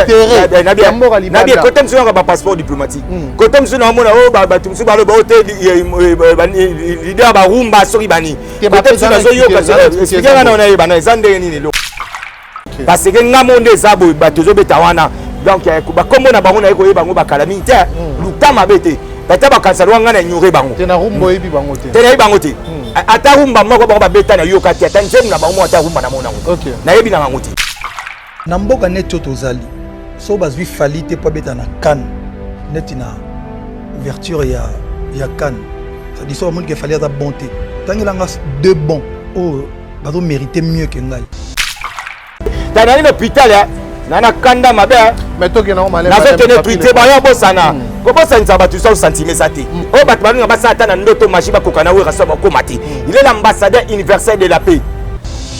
Intérêt ya mboka libanda. Nabi kote mosusu yaka bapasseport diplomatique, kote mosusu naomona oyo bato mosusu baloba oyo te, leader ya barumba soki bani, kote mosusu nazoyoka. Expliquer nga na nayeba na eza ndenge nini eloko, parce que nga mo nde eza boye, bato ezobeta wana. Donc bakombo na bango naye koyeba bango bakala mingi te, luta mabe te, bata bakanisa lwa nga na ignore bango. Te, na rumba oyebi bango te? Te, nayebi bango te. Ata rumba moko bango babeta nayoka te, ata nzembo na bango moko, ata rumba na mona yango te, nayebi na bango te. Na mboka neti oyo tozali, so bazwi Fally te mpo abeta na CAN, neti na ouverture ya CAN, c'est-à-dire so bamoni ke Fally aza bon te, tangelanga deux bons oyo bazomérite mieux ke ngai. Tanali na hôpital na na kanda mabe. Mais tokende yango malema. Nazokende trite bayo, bosana kobosanisa bato sa sentiment eza te. Oyo bato balinga basala ata na ndoto magie bakoka na Wera so bakóma te. Il est l'ambassadeur universel de la paix,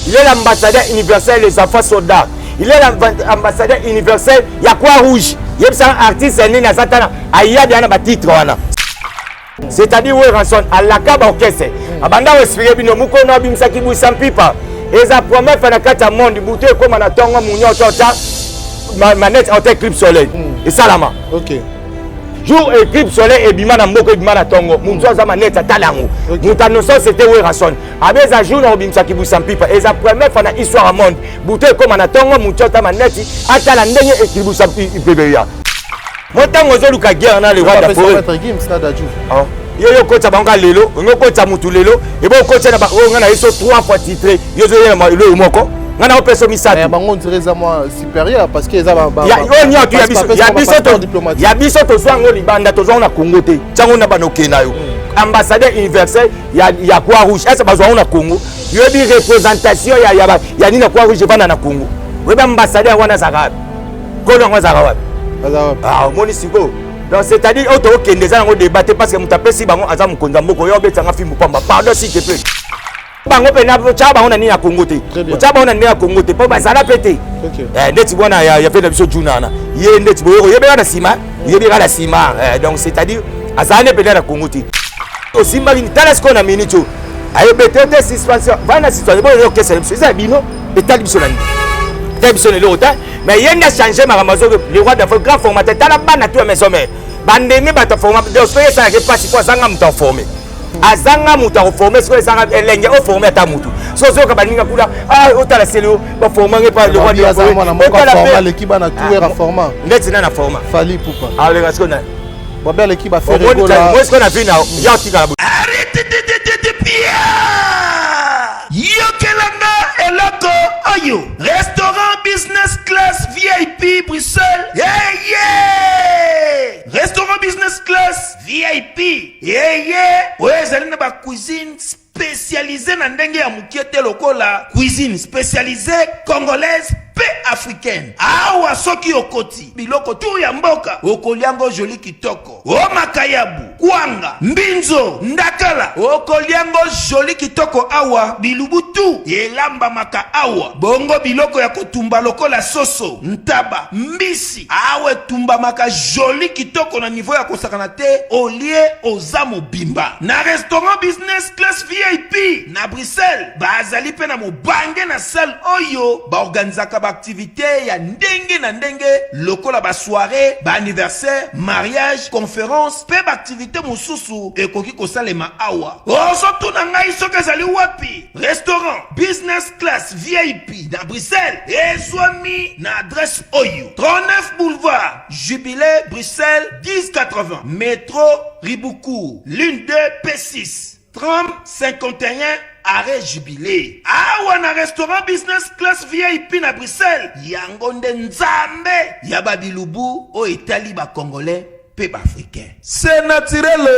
il est l'ambassadeur universel des enfants soldats, il est l'ambassadeur universel ya Croix Rouge. Yebisaka artiste nini aza tana ayabi ana batitre wana? C'est-à-dire Werrason alaka baorchestre, abanda koexpliquer bino mokono abimisaki busa mpipa, eza première fois na kati ya monde butu ekóma na ntongo, munyo ota manette ota éclipse soleil esalama. Jour éclipse soleil ebima na mboka, ebima na ntongo, motu aza manette atala yango, moto anoso c'était Werrason. Abe eza jour na kobimisaki busa mpipa, eza première fois na histoire ya monde butu ekóma na ntongo, motu ata manette atala ndenge éclipse mpebeya. Mo ntango ozoluka guerre na le roi de forêt, yo yo okotisa bango kaka lelo, olingi okotisa mutu lelo, ebo okotisa na oyo ngai na ye so trois fois titré, yo ozoyela eloko moko, ngai na opesa misato. Bango on dirait eza mwa supérieur parce que eza oyo nyonso ya biso tozwa yango libanda, tozwa yango na Congo te. Tiango na bana okende na yo ambassadeur universel ya Croix Rouge ese bazwa yango na Congo. Yoyebi représentation ya nini na Croix Rouge evanda na Congo? Oyebi ambassadeur wana azalaka wapi? Kolo yango azalaka wapi? Omoni sikoyo? Donc c'est-à-dire oyo tokokende eza yango débat te, parce que moto apesi bango aza mokonzi ya mboka. Oyo obetanga fimbu pamba, pardon s'il te plaît. Bango mpe otya bango na nini ya Congo te, otya bango na ndenge ya Congo te, mpo bazala mpe te. Ndeti bwana ya fe na biso juna wana, ye ndeti boye oyebeka na nsima, oyebeka na nsima. Donc c'est-à-dire azala nde mpenza na Congo te. Osimbaki tala sikoyo na minute oyo ayebete te suspension, vana suspension boyo orchestre na biso eza ya bino, etali biso na nini? Etali biso na eloko te. Mais ye nde achange makambo, azoki le roi d'Afrique, grand formateur. Tala bana tu ya maison mère, bandenge bato aforma. Donc soki esalaki mpasi mpo azanga moto aforme, azanga moto akoforme. Soki ezanga elenge oforme ata motu, so ozoyoka baninga kuna otala seli baformange pa le roi. Ndeti nani aforma? Fally Ipupa. Aleka sikoyo nani? Babe aleki. Baferegola sikoyo na vi na ya otikala. Yokelanga eloko oyo: restaurant business class VIP Bruxelles. Yeye, restaurant business class VIP yeye oyo ezali na bacuisine spécialisé na ndenge ya mokie te, lokola cuisine spécialisée congolaise mpe africaine. Awa soki okoti, biloko tu ya mboka okoliango joli kitoko, o makayabu, kwanga, mbinzo, ndakala, okoliango joli kitoko. Awa bilubu tu elambamaka awa, bongo biloko ya kotumba lokola soso, ntaba, mbisi, awa etumbamaka joli kitoko na niveau ya kosakana te. Olie oza mobimba na restaurant business class VIP na Bruxelles. Bazali mpe na mobange na salle oyo baorganizaka baaktivité ya ndenge na ndenge lokola basoirée, baanniversaire, mariage, conférence mpe baaktivité mosusu ekoki kosalema awa. Ozotuna ngai soki ezali wapi? Restaurant business class VIP na Bruxelles ezwami na adresse oyo: 39 boulevard Jubilé, Bruxelles 1080, métro Ribaucourt, ligne 2 P6, tram 51, arrêt Jubilé. Awa na restaurant business class VIP na Bruxelles, yango nde nzambe ya babilubu oyo etali bacongolais mpe baafricain. C'est naturel,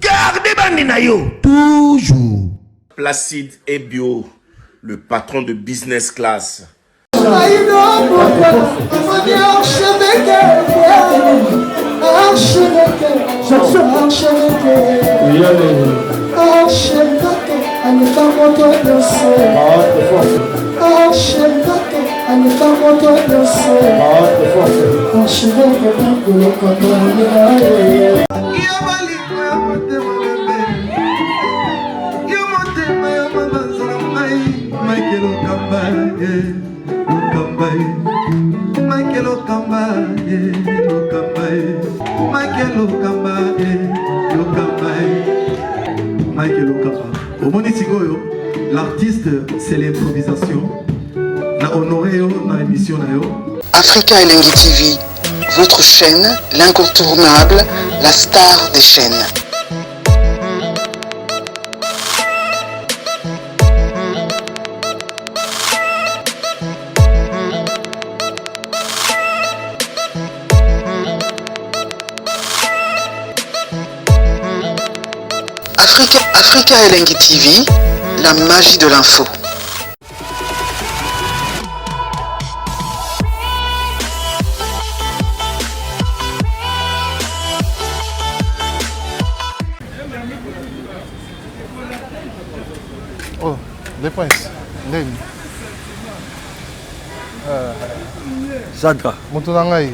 garde bandi na yo toujours. Placide Ebio, le patron de business class. Archevêque, archevêque, archevêque, archevêque, aleka moto nyonso, archevêque, aleka moto nyonso, archevêque, bakolokoto. Yo bolingo ya motema bebe, yo motema ya mabanza na ngai, Michael Okamba ye, Okamba ye, Michael. Mike Lokamba, eh, Lokamba, eh. Mike Lokamba, eh, Lokamba, eh. Mike Lokamba. Omoni sikoyo, l'artiste, c'est l'improvisation. Na honoré yo na émission na yo. Africa Elengi TV, votre chaîne, l'incontournable, la star des chaînes. Africa, Africa Elengi TV, la magie de l'info. Oh, les princes, ndeni. Sandra. Moto na ngai.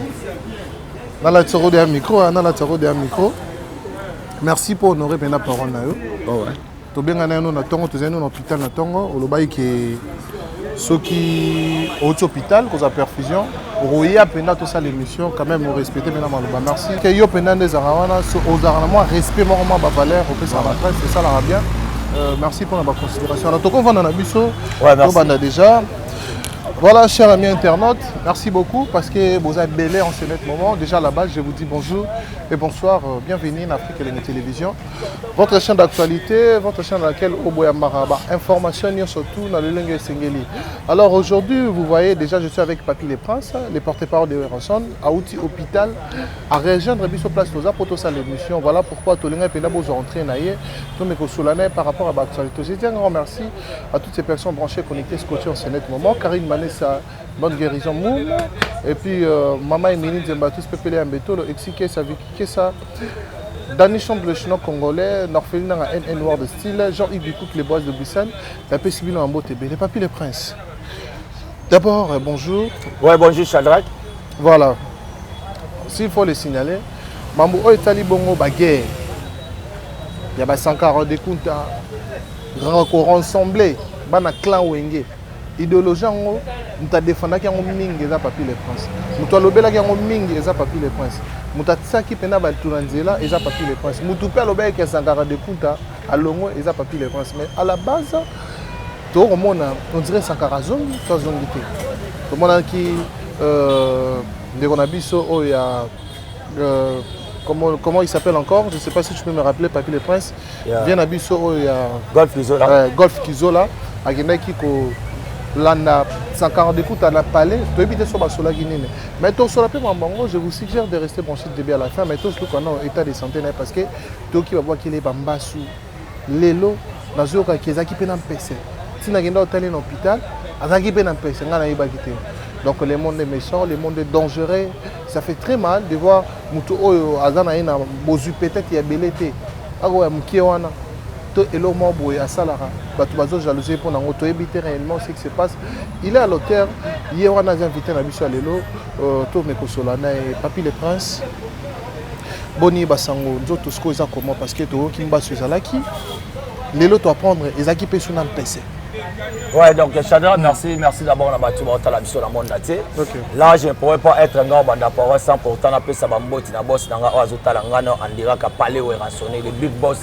Nalatisa rode ya micro, nalatisa rode ya micro. Merci pour honorer pena parole na yo. Oh ouais. Tobengana yo na tongo, tozali na hôpital na tongo, olobaki ke soki outi hôpital kozwa perfusion okoya mpenza tosala émission quand même orespecte mpena maloba. Merci ke yo mpenza nde ezalaka wana, ozalaka na mwa respect moko, mwa bavaleur opesaka bapresse, esalaka bien. Merci mpona baconsidération. Alors tokovanda na biso, tobanda déjà. Voilà, chers amis internautes, merci beaucoup parce que vous êtes belé en ce net moment. Déjà là-bas, je vous dis bonjour et bonsoir. Bienvenue en Afrique et Télévision. Votre chaîne d'actualité, votre chaîne dans laquelle Oboya Maraba, information surtout dans le langue Sengeli. Alors aujourd'hui, vous voyez déjà, je suis avec Papy Les Princes, les porte-parole de Werrason, à Outi Hôpital, à rejoindre biso place Toza pour ça l'émission. Voilà pourquoi Tolinga Penda Bozo rentré naye, tout mes par rapport à l'actualité. Je dis un grand merci à toutes ces personnes branchées, connectées, scotchées en ce net moment. Karine Manessa, bonne guérison Moum. Et puis Maman Émilie Nzembatus, Pepele Ambetolo, Exike, Saviki Kessa, Danny Chambre, le chinois congolais, Norphelin NN Noir de style, Jean-Yves Ducouk, les bois de Busan, la Pesibino en beauté, les Papy les Princes. D'abord, bonjour. Ouais, bonjour Shadrach. Voilà. S'il faut le signaler, Mambo Oetali Bongo baguerre. Il y a Sankara de Kunta, rassemblé, bana clan Wenge. Idéologie yango moto adefendaki yango mingi eza Papy le Prince, moto alobelaki yango mingi eza Papy le Prince, moto atiaki mpena bato na nzela eza Papy le Prince, moto mpe alobelaki Sankara de Kunta alongo eza Papy le Prince. Mais à la base tokomona on dirait Sankara azongi to azongi te. Tomonaki ndeko na biso oyo ya comment il s'appelle encore, je sais pas si tu peux me rappeler, Papy le Prince. Yeah. Vient na biso oyo ya Golf Kizola. Golf Kizola akendaki kolanda Sankara de Kunta na palais, toyebi te so basolaki nini, mais tosola mpe mambo yango. Je vous suggère de rester branché du début à la fin, mais tosluka na état de santé na ye parce que toyoki babwakeli ye bambasu lelo, nazoyokaki ezalaki mpe na mpese ntina akenda otali na hôpital, azalaki mpe na mpese, ngai nayebaki te. Donc le monde est méchant, le monde est dangereux, ça fait très mal de voir moto oyo aza na ye na bozwi peut-être ya ebele te, akoya mokie wana to eloko moko boye asalaka, bato bazojalousie mpo nango, toyebi te réellement ce qui se passe. Il est à l'auteur, ye wana aza invité na biso ya lelo, tomekosola na ye. Papy le Prince, boni basango nzoto sikoyo eza comment? Parce que toyoki mbasu ezalaki lelo, toapprendre ezalaki mpe suna mpese. Ouais, donc Chadra, merci, merci d'abord na bato baotala biso na monde entier. Okay. Là, je ne pourrais pas être nga banda parole sans pourtant napesa bamboti na boss na nga oyo azotala nga na andiraka palais Werrason, le big boss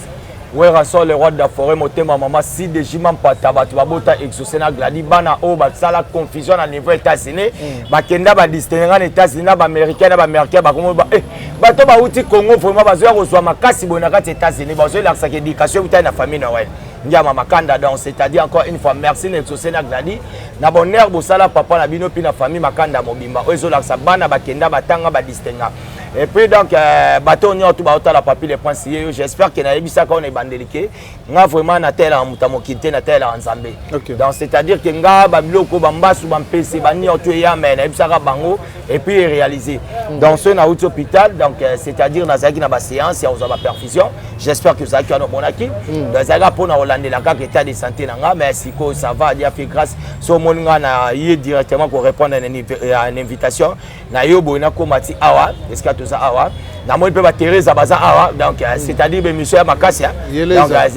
Werrason, le roi de la forêt, motema mama Side Jima Mpata, bato babota exaucé na Gladi, bana oyo basala confusion na niveau États-Unis, bakenda badistingue nga na États-Unis na baaméricain na baaméricain, bakomo ba eh, bato bauti Congo vraiment bazoya kozwa makasi boye na kati ya États-Unis, bazoelakisaka éducation eutali na famille Noël Ndiama Makanda. Donc c'est-à-dire encore une fois merci na exaucé na Gladi na bonheur bosala papa na bino mpe na famille Makanda mobimba oyo ezolakisa bana bakenda batanga badistinga. Et puis donc bato nyonso baotala Papy le Prince ye yo, j'espère que nayebisaka oyo na ebandeli ke nga vraiment natelaka moto ya mokili te, natelaka Nzambe. Donc c'est-à-dire que nga babiloko bambasu bampese banionso eya, me nayebisaka bango et puis réalisé. Donc soki nauti hôpital, donc c'est-à-dire nazalaki na baséance ya kozwa baperfusion, j'espère que ozalaki wana omonaki. Donc ezalaki mpona kolandela kaka état de santé na nga, mais sikoyo ça va, Dieu fait grâce. So omoni nga na ye directement korépondre na une invitation na yo boye, nakóma ti awa esika toza awa, namoni mpe bateresa baza awa. Donc c'est-à-dire bémission ya makasi, donc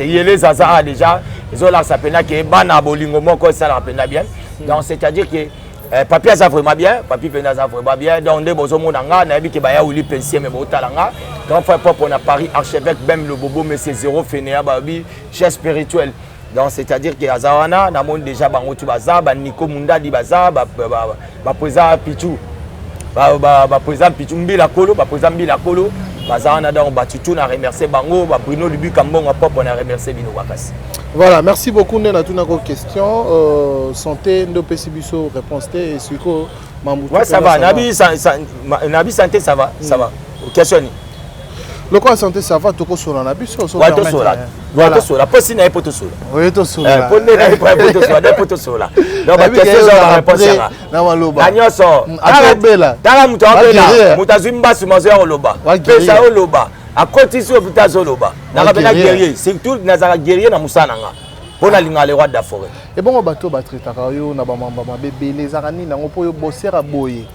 Yeleza aza awa déjà, ezolakisa mpenza ke bana bolingo moko esalaka mpenza bien. Donc c'est-à-dire que Eh, papi aza vraiment bien, papi mpenza aza vraiment bien. Donc nde bozomona nga, nayebi ke baya wili pensie me botala nga. Grand frère propre na Paris, archevêque Bem le Bobo, monsieur Zéro Fenea, babi, chef spirituel. Donc c'est-à-dire que aza wana, namoni déjà bango tu baza, ba Nico Mundadi baza, ba, ba, ba, ba président Pichou. Ba, ba, ba président Pichou Mbila Kolo, ba président Mbila Kolo, baza wana donc ba tu na remercier bango, ba Bruno Lubuka Mbongo propre na remercier bino makasi. Voilà, merci beaucoup nde natunako question euh, santé nde opesi biso réponse te et sikoyo mambutu ouais, ça va nabi sa, sa, nabi santé ça va mm. ça va question ni lokola santé ça va tokosola na biso ouais, tosola voilà. tosola mpo si na ye mpo tosola oui tosola mpo nde na ye mpo tosola nde mpo tosola donc baquestion eza baréponse yanga na maloba na nyonso mm, tala moto abela moto azwi mbasu mazo ya koloba pesa oloba akotisi hôpital azoloba naka pena guerrier surtout nazalaka guerrier na mosala na nga mpo nalingaka le roi de la forêt ebongo bato oyo batraitaka yo na bamamba mabe ebele ezalaka nini yango mpo yo bosera boye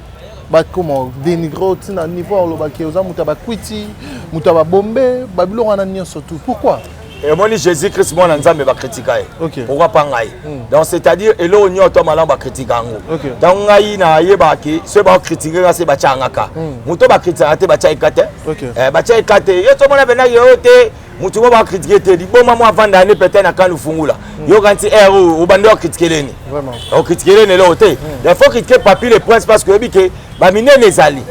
bakoma dénigre oyo ntina niveau olobaki oza moto ya bakwiti moto ya babombe babiloko wana nyonso tout pourquoi emoni jésus christ mwana nzambe bakritika ye okay. pourquoi pas ngai mm. donc c'est à dire eloko nyonso to malamu bakritika yango okay. donc ngai nayebaka ke soki bakritike nga se batya yanga ka mm. moto bakritikaka te batya eka te okay. eh, batya eka te yo tomona mpena yo te motu mo bakritike te liboma mo avanda ne peut-être na kanu fungula mm. yoka nti aire oyo obandi okritike leni okritike leni eloko te mm. il faut critiquer papi le prince parce que oyebi ke baminene ezali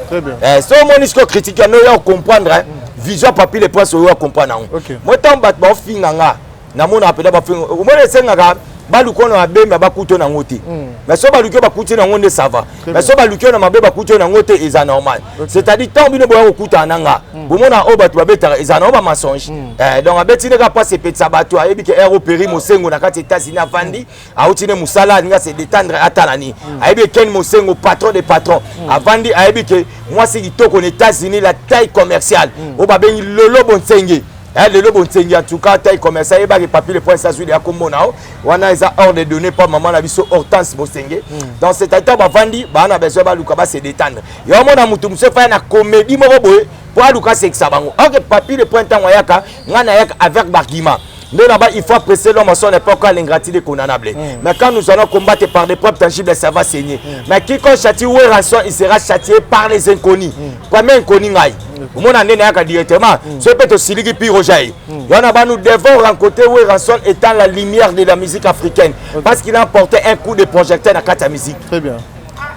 eh, so omoni sikoyo critique yango oya ocomprendre vision papi le prince oyo acomprendre yango mo ntango bato baofinga nga namonaka mpenza bafinga omoni esengaka baluka oyo na mabe me bakuti oyo nango te hmm. mais so baluki oyo bakuti nango nde ça va mais so baluki oyo na mabe bakuti oyo nango te eza normal c'est à dire ntango bino boya kokutana na nga hmm. bomona oyo bato babetaka eza nango bamensonge hmm. eh, donc abeti nde kaka mpasi epetisa bato ayebi ke air operi mosengo na kati états-unis avandi auti ne mosala alingi ase détendre atala nini mm. ayebi ken mosengo patron de patron mm. avandi ayebi ke mwasi kitoko na états-unis la taille commerciale mm. oyo babengi lolo bonsenge eh, lelo bonsengi en tout cas taille commerciale ayebaki papi le prince azwi deya kombo na yo wana eza ordre donné pa mama na biso hortense bosenge mm. dans cet état bavandi baa na besoin baluka ba se détendre yo omona motu mosusu efaya na comédie moko boye mpo aluka asekisa bango ok papi le prince ntango ayaka ngai nayaka avec bargument nde là-bas il faut apprécier l'homme à son époque quand l'ingratitude est condamnable mm. mais quand nous allons combattre par des preuves tangibles ça va saigner mm. mais quiconque châtie Werrason il sera châtié par les inconnus mm. premier inconnu ngai omona nde nayaka directement mm. soki mpe tosiliki piro jai mm. wana ba nous devons rencontrer Werrason étant la lumière de la musique africaine okay. parce qu'il a emporté un coup de projecteur na kati ya musique très bien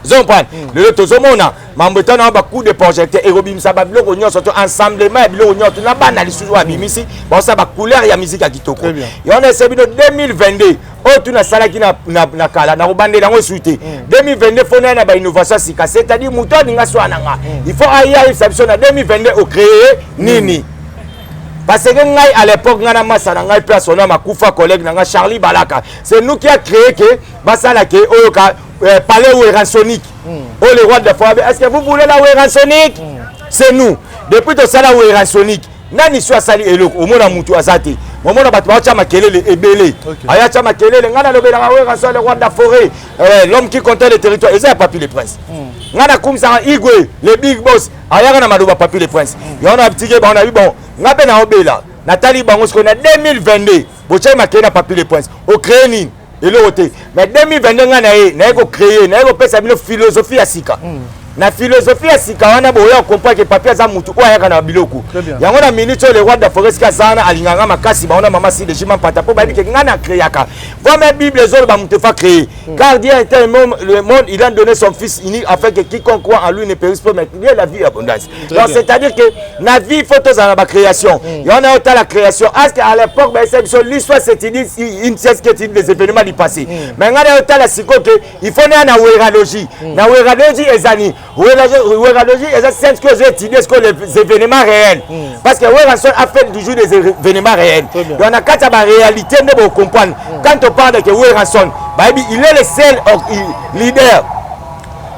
ozomprendre mm. lelo tozomona mambo etana wana bacoup de projecteur ekobimisa babiloko nyonso to ensemblement ya biloko nyonso na bana lisusu oyo abimisi baosala bacouleur ya musique ya kitoko yango na ese bino 2022 oyo tu nasalaki na, na, na kala nakobandela yango esusu te 2022 fo naya na bainnovation ya sika c'est-à-dire moto alinga swa na nga mm. il faut aya ayebisa biso na 2022 ocree nini mm. parce que ngai à l'époque ngai na masa na ngai mpe asona makufa collègue na ngai charlie balaka c'est nous qui a créé ke basala ke oyo ka euh, palais werasonique mm. oyo le roi de la forêt est ce que vous voulez la werasonique mm. c'est nous depuis tosala werasonique nani so asali eloko omona mutu aza te omona bato baotya makelele ebele aya tya makelele ngai nalobelaka werason le roi de la forêt euh, l'homme qui comptait le territoire eza ya papi le prince mm. ngai nakumisaka igwe le big boss ayaka na maloba papi le prince mm. yango na bitike bango na bi bon ngai mpe naobela natali bango sikoyo na 2022 botyaki makelele na papi le prince ocree nini eloko te mais 2022 ngai na ye naye kocreye naye kopesa bino philosophie ya sika mm. na philosophie ya sika wana boya comprendre ke papi aza mutu oyo ayaka na biloko yango na minute oyo le roi de la forêt sika aza wana alingaka nga makasi bango na mama side jima mpata mpo bayebi ke ngai na créaka vraimen bible ezoloba moto efa créer mm. car Dieu était le monde il a donné son fils unique afin que quiconque croit en lui ne périsse pas mais qu'il ait la vie abondance donc c'est à dire que na vie il faut tozala na bacréation mm. yango nayo tala création aske à l'époque bayesa biso l'histoire c'est une, une science qui étudie les événements du passé mm. mais ngai nayo tala sikoyo ke il faut naya na weralogie mm. na weralogie eza nini weralogie eza science qui ozo étudier sikoyo les événements réels mm. parce que Werrason a fait toujours des événements réels donc na kati ya baréalité nde bocomprendre mm. quand on parle que Werrason bayebi il est le seul leader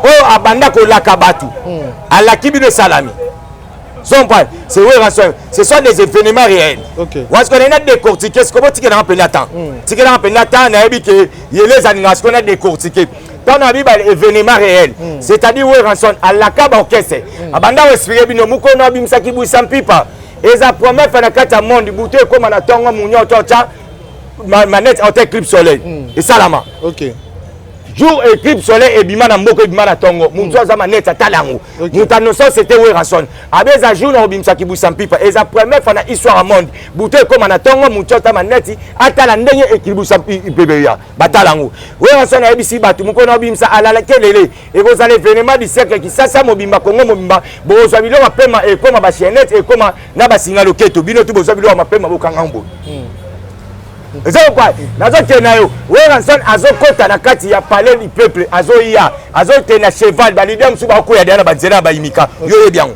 oyo abanda kolaka bato hmm. alaki bino esalami zompane c'est Werrason ce sont des événements réels wasi kona na décortiquer sikoyo botikelanga mpenza temps hmm. tikelanga mpenza temps nayebi ke yele ezalingaka sikoyo na décortiquer ntango na bi ba événement réel hmm. c'est-à-dire Werrason alaka baorchestre abanda koexplike bino mokolo abimisaki bwisa mpipa eza première fois na kati ya monde butu ekóma na ntongo munyo otya manette ote clip soleil esalama okay. Jour éclipse solaire ebima na mboka, ebima na ntongo, motu aza maneti atala yango. Moto anoso, c'était Werrason. Abe eza jour na kobimisa kibusa mpipa, eza première fois na histoire ya monde, butu ekóma na ntongo, motu ata maneti atala ndenge ekibusa mpepe ya batala yango. Werrason ayebisi bato moko na obimisa alala kelele, ekozala événement du siècle. Kisasa mobimba, Kongo mobimba, bozwa biloko mapema, ekóma bachaînette, ekóma na basinga loketo. Bino tu bozwa biloko mapema, bokanga boye. Eza kwa nazokende na yo. Werrason azokɔta na kati ya Palais du Peuple, azoya, azokende na cheval. Baleader mosusu bakokwea deya na banzela ya bayimika. Yo oyebi yango,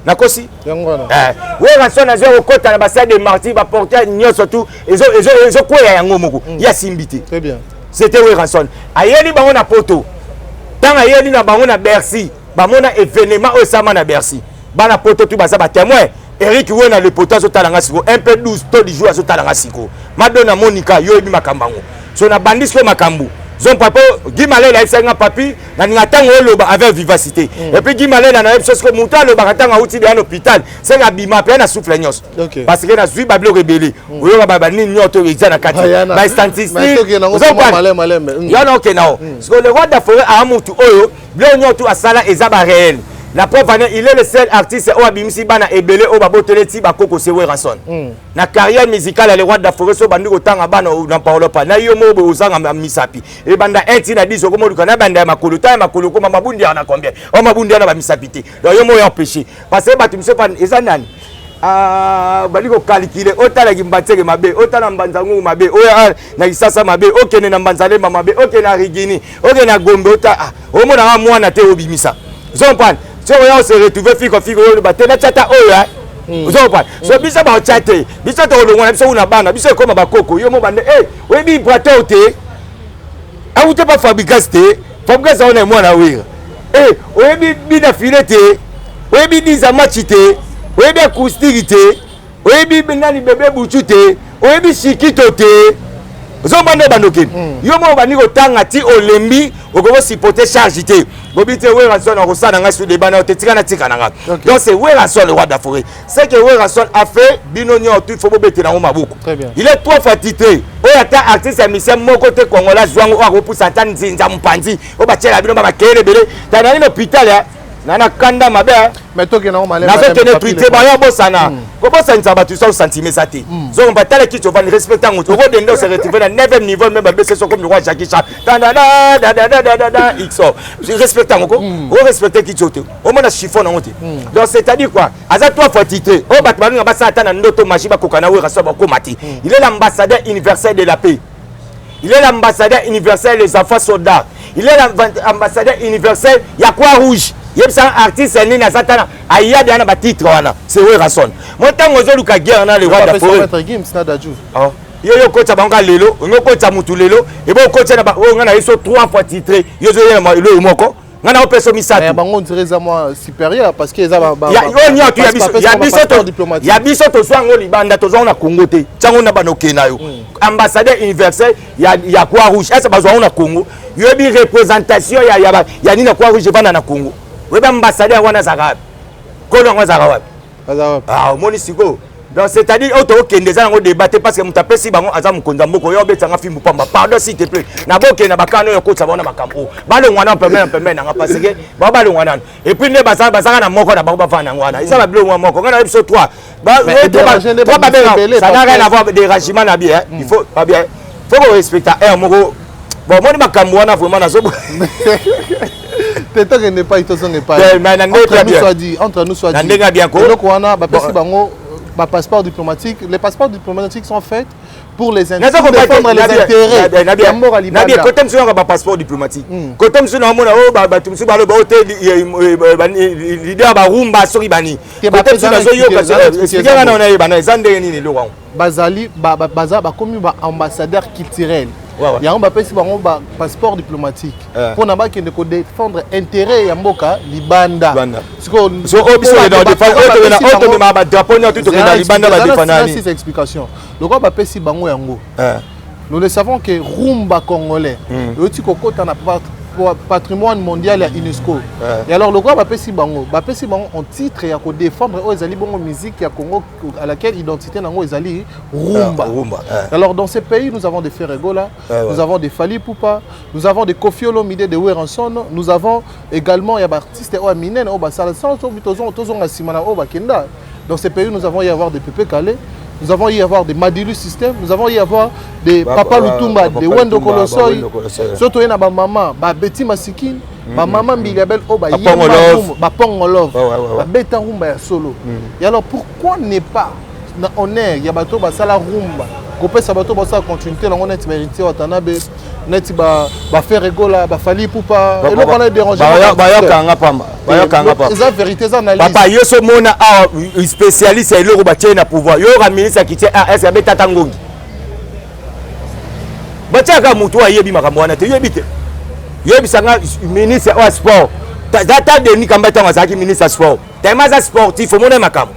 nakosi? Werrason azoya kokɔta na bastade des Martyrs, baportail nyonso tu ezokweya yango moko, ye asimbi te. C'était Werrason. Ayeli bango na Poto. Ntango ayeli na bango na Bercy, bamona événement oyo esama na Bercy. Bana Poto tu baza batémoin. Eric Wena le poto azotala nga sikoyo, mp 12 to du jour azotala nga sikoyo. Madonna Monica, yo oyebi makambo yango. So nabandi sikoyo makambo zompa mpo Guy Malela ayebisaki nga: "Papi, naninga ntango oloba avec vivacité." Et puis Guy Malela nayebi so sikoyo moto alobaka ntango awuti deya na hôpital, senga abima mpe na souffle nyonso, parce que nazwi babiloko ebele, oyoka banini nyonso eza na kati, bastatistique yana. Okende ao sikoyo, le roi de la forêt aa mutu oyo biloko nyonso asala eza baréel. La preuve ane, il est le seul artiste oyo abimisi bana ebele oyo baboteli ti bakoko se Werrason. Na carrière musicale ya le roi de la forêt, so bandi kotanga bana na parole pa na yo moko boye, ozanga misapi ebanda 1 ti na 10, okoma oluka na banda ya makolo, ta ya makolo okoma mabundi ya na combien oyo mabundi wana bamisapi te. Donc yo moko ya empêché, parce que bato miso eza nani bali kokalkile. Otalaki Mbatseke mabe, otala Mbanza Ngungu mabe, oyo na Kisasa mabe, okende na Mbanza-Lemba mabe, okende na Rigini, okende na Gombe, ota omonaka mwana te obimisa. Ozocomprendre? Soki oya ose retrouve fiko fiko oyo bate na tiata oyo, ozocomprendre? So biso baotya te, biso tokolongwa na biso kuna, bana biso ekóma bakoko. Yo mo bande oyebi Ibrator te, awute pa Fabrigas te, Fabrigas aona mwana Wera. Oyebi bina file te, oyebi diza match te, oyebi acoustique te, oyebi nani bebe butu te, oyebi shikito te. Ozomba nde bandokeni. Yo moko bandi kotanga ti olembi, okoki supporter charge te. Bobi te, Werrason akosala na ngai su débat na yo te, tika na tika na nga. Donc c'est Werrason le roi de la forêt. Ce que Werrason a fait, bino nyonso tu, il faut bobetela yango maboko. Il est trois fois titré, oyo ata artiste ya musicien moko te congolais azwango, oyo akopusa ata nzinza mopanzi oyo batiela bino bamakele ebele. Tana nini hôpital na na kanda mabe. Nazokende tweete bayo, bosana kobosanisa bato sa osentime eza te. Zomba tala kiti ovandi, respecte yango. Okodende ose retrouve na 9e niveau, me babese soko mikwa Jackie Chan tandadadadadada xo. Respecte yango ko orespecte kiti oyo te, omona chiffon nango te. Donc c'est à dire quoi? Aza trois fois titré, oyo bato balinga basala ata na ndoto magie bakoka na Wera so bakóma te. Il est l'ambassadeur universel de la paix, il est l'ambassadeur universel des enfants soldats, il est l'ambassadeur universel ya Croix Rouge. Yebisaka artiste nini aza tana ayabi ana batitre wana? C'est Werrason. Mo ntango ozoluka guerre na le roi de forêt, yo yo okotisa bango lelo, olingi okotisa mutu lelo, ebo okotisa na oyo ngai na ye so trois fois titré. Yo ozoyela eloko moko, ngai na opesa misato. Bango on dirait eza mwa supérieur, parce que eza oyo nyonso ya biso tozwa yango libanda, tozwa yango na Congo te. Tiango na bana okende na yo, ambassadeur universel ya Croix Rouge ese bazwa yango na Congo? Yoyebi représentation ya nini na Croix Rouge evanda na Congo? Oyebi ambassadeur wana azalaka wapi? Kolo yango azalaka wapi? Omoni sikoyo? Donc c'est à dire oyo tokokende eza yango débat te, parce que moto apesi bango aza mokonzi ya mboka. Oyo obetanga fimbu pamba, pardon, s'il te plaît. Nabokende na bakana oyo okotisa bango na makambo oyo, balongwa nano pembeni na pembeni nanga, parce que bao balongwa nano. Et puis nde bazalaka na moko na bango, bavanda yango wana, eza babiloko mwa moko. Ngai na biso trois trois babenga, ça n'a rien à voir dérangement na bien. Il faut pas bien, faut korespecta aire moko. Bon, omoni makambo wana vraiment nazo Te, tokende epai, tozonga epai. Entre nous soit dit, na ndenge ya bien ko. Eloko wana bapesi bango bapasseport diplomatique, les passeports diplomatiques sont faits pour les défendre les intérêts ya mboka libanda. Kote mosusu yanga bapasseport diplomatique, kote mosusu naomona oyo bato mosusu baloba oyo te, leader barumba soki bani, kote mosusu nazoyoka. Explique nga na nayeba eza ndenge nini eloko yango. Bazali baza bakomi baambassadeur culturel. Yango bapesi bango bapasseport diplomatique mpona bakende kodéfendre intérêt ya mboka libanda. Oyo badrapeau nyonso tokenda libanda, badéfendre. Six explication lokola bapesi bango yango, nous le savons que rumba congolais euti kokota na patrimoine mondial ya UNESCO. Et alors lokola bapesi bango, bapesi bango en titre ya kodéfendre oyo ezali bongo musique ya Congo, à laquelle identité nango ezali rumba. Ah, rumba, eh. Alors dans ces pays, nous avons des Ferre Gola, nous avons des Fally Ipupa, nous avons des Koffi Olomide, des Werrason, nous avons également ya baartiste oyo ya minene oyo basala sans tozonga nsima na oyo bakenda. Dans ces pays, nous avons y avoir des Pepe Kallé, nous avons y avoir des Madilu System, nous avons y avoir des Papa Lutumba, Papa des Wendo Lutumba, ba Kolosoy. Wendo Kolosoy. Soto ye na bamama, babeti Masikini, bamama Mbilia Bel oyo Bapongo bayemba Love. rumba, Bapongo Love, Ouais. babeta rumba ya solo. Et alors pourquoi ne pas na honneur ya bato basala rumba, kopesa bato basala continuité nango, neti baHéritier Watanabe, neti baFerre Gola, baFally Ipupa? Eloko wana edérange? Bayokanga pamba, bayokanga pamba. Eza vérité, eza analyse. Papa, yo so mona awa spécialiste ya eloko batie na pouvoir. Yoyoka ministre ya culture ese abetata ngongi, batiaka motu oyo ayebi makambo wana te. Yoyebi te, yoyebisanga ministre oyo ya sport, ta Denis Kamba, ntango azalaki ministre ya sport, tellement aza sportif, omona ye makambo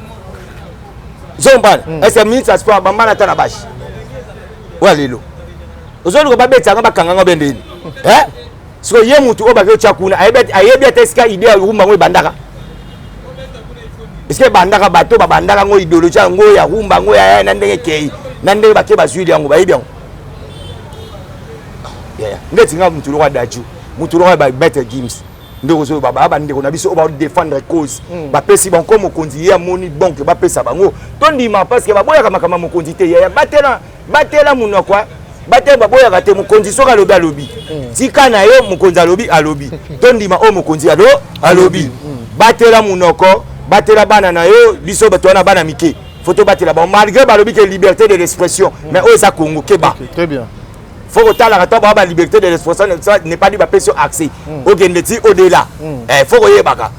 zombana. Ese ministre ya sport abambana ata na bashi oyo lelo ozoluka babetisanga, bakanganga bendeni. Siko ye mutu oyo bake otya kuna ayebi ata esika idée ya rumba yango ebandaka, esika ebandaka, bato babandaka yango, idéologie yango ya rumba yango ya na ndenge ekei, na ndenge bake bazwili yango, bayebi yango. Yaya, ndeti nga mutu lokola Dadju, mutu lokola ba Maître Gims, ndeko oyo baa bandeko na biso oyo badéfendre cause, bapesi bango ko mokonzi ye amoni bonke, bapesa bango, tondima, parce que baboyaka makambo ya mokonzi te. Yaya, batela, batela monoko, batela, baboyaka te. Mokonzi soki alobi, alobi, tika na yo. Mokonzi alobi, alobi, tondima oyo mokonzi alobi. Batela monoko, batela bana na yo. Biso bato wana bana mike, faut tobatela bango, malgré balobi ke liberté de l'expression, mais oyo eza Congo, keba. Très bien. Faut kotalaka to baa ba liberté de l'expression n'est pas dit bapesi yo accès okende ti au-delà. Faut koyebaka.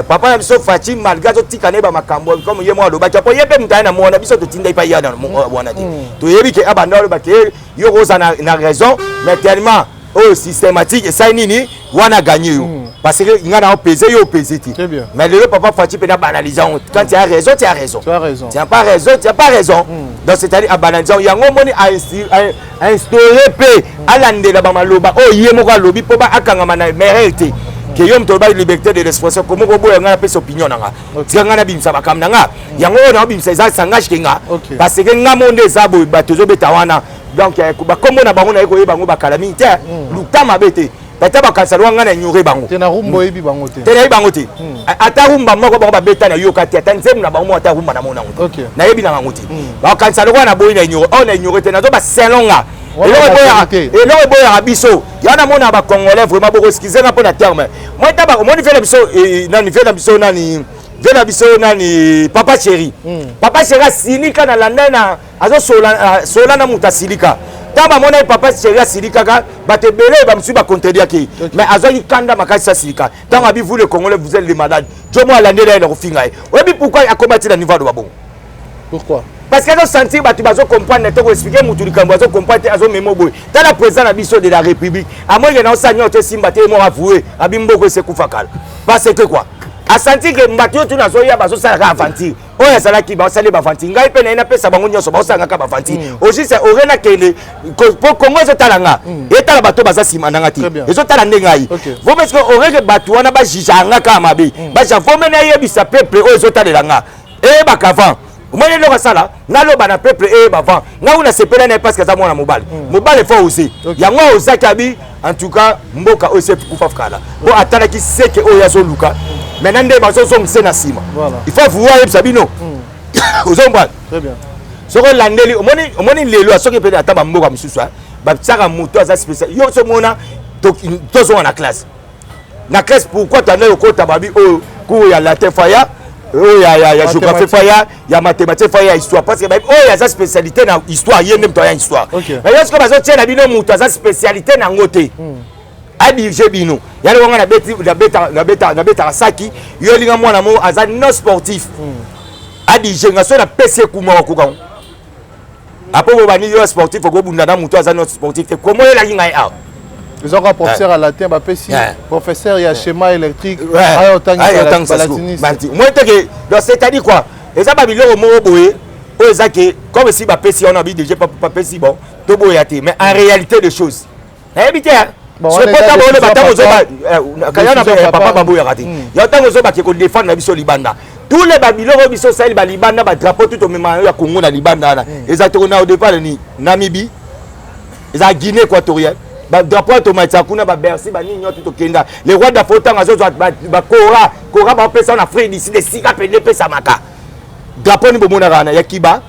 Papa na biso Fatshi, malgré azotika na ye bamakambo comme ye moko alobaki, po ye mpe moto aye na mwana biso totinda epai ya na wana te, toyebi ke abanda alobaki yo koza na raison, mais tellement oyo systématique esali nini wana, gagné yo, parce que nga na opese yo, opese te. Très bien. Mais lelo papa Fatshi mpe na banalise yango: quand tu as raison, tu as raison. Tu as raison. Tu n'as pas raison, tu n'as pas raison. Donc c'est-à-dire abanalise yango, yango omoni ainstauré mpe alandela bamaloba oyo ye moko alobi, mpo akangama na merel te ke yo moto oloba liberté de l'expression, komo koboya ngai napesa opinion na nga. Tika ngai nabimisa makambo na nga, yango oyo naobimisa eza sangage ke nga, parce que nga mo nde eza boye. Bato ezobeta wana, donc bakombo na bango naye koyeba yango bakala mingi te, luta mabe te, bata bakanisa loka ngai na ignore bango. Te, na rumba oyebi bango te? Te, nayebi bango te. Ata rumba moko bango babeta nayoka te, ata nzembo na bango moko, ata rumba namona yango te, nayebi na bango te. Bakanisa lokola naboyi, na ignore oyo, na ignore te, nazoba selon nga. Eloko eboyaka biso ya namona bacongolais, vraiment bokoexcuser nga mpo na terme moi ta omoni vie na biso nani, vie na biso nani, vie na biso nani, Papa Chéri. Papa Chéri asilika na landa na azosola sola na moto asilika. Ntango bamona ye, Papa Chéri asilikaka, bato ebele bamosusu bacontrediyaki, mais azwaki kanda makasi, asilika. Ntango abi: "Vous les Congolais, vous êtes les malades", jo mo alandeli ye na kofinga ye. Oyebi pourquoi akoma ti na niveau aloba bongo? Pourquoi? Parce que azosentir bato bazocomprendre te. Koexpliquer motu likambo azocomprendre te, azomema boye. Tala président na biso de la République, amoyeke na osala nyonso esimba te, ye moko avoué, abi mboko esekufa kala. Parce que quoi? Asentir ke bato oyo tuna azoya bazosalaka aventure oyo azalaki, basali baventure, ngai mpe naye napesa bango nyonso, baosalanga baventure ojuse ore nakende po Kongo ezotala nga, etala bato baza nsima na nga te, ezotala nde ngai vo, parce que oreke bato wana bajuger nga kaka mabe, baja vome nayebisa peuple oyo ezotalela nga, eyebaka avant. Omoni eloko asala, naloba na peuple eyeba avant. Ngai kuna sepela na ye parce que aza mwana mobali, mobali faut ose yango ozaki. Abi en tout cas mboka oyo ese kufa kala, po atalaki seke oyo azoluka maintenant nde bazozongisa na nsima. Il faut vouloir ayebisa bino, ozombrana. Soki olandeli, omoni lelo, soki mpe ata bamboka mosusu batiaka moto aza spécial, yo somona tozonga na classe, na classe. Pourquoi tanda okota babi oyo cours ya latin faya, oyo ya géographie faya, ya mathématique faya, ya histoire? Parce que oyo aza spécialité na histoire, ye nde moto aya histoire. Mais yo sikoyo bazotia na bino moto aza spécialité nango te, adirige bino. Yango wanga nabetaka saki yo elinga mwana mo aza non sportif adirige nga, so napesi ekuma wakoka apo bobani. Yo sportif okobunda na moto aza non sportif te, komo oyelaki ngai awa? Ezaka professeur ya latin, bapesi professeur ya schéma électrique aya otangisa balatiniste. Moi teke, donc c'est-à-dire quoi? Eza babiloko moko boye oyo eza ke comme si bapesi wana bi DG bapesi, bon, toboya te, mais en réalité de choses nayebi te. Soki papa baboyaka te, ya ntango ozobake kodefendre na biso libanda, tous les babiloko biso osali balibanda, badrapeau tout tomema ya Congo na libanda wana, eza toko na odefendre ni Namibie, eza Guinée équatoriale, badrapeau tomatisa kuna, babercy, banini nyonso tokenda. Le roi d'Afrique ntango azozwa bakora kora, baopesa na Afrique du Sud, esika pene epesamaka drapeau ni bomonaka wana ya Kiba,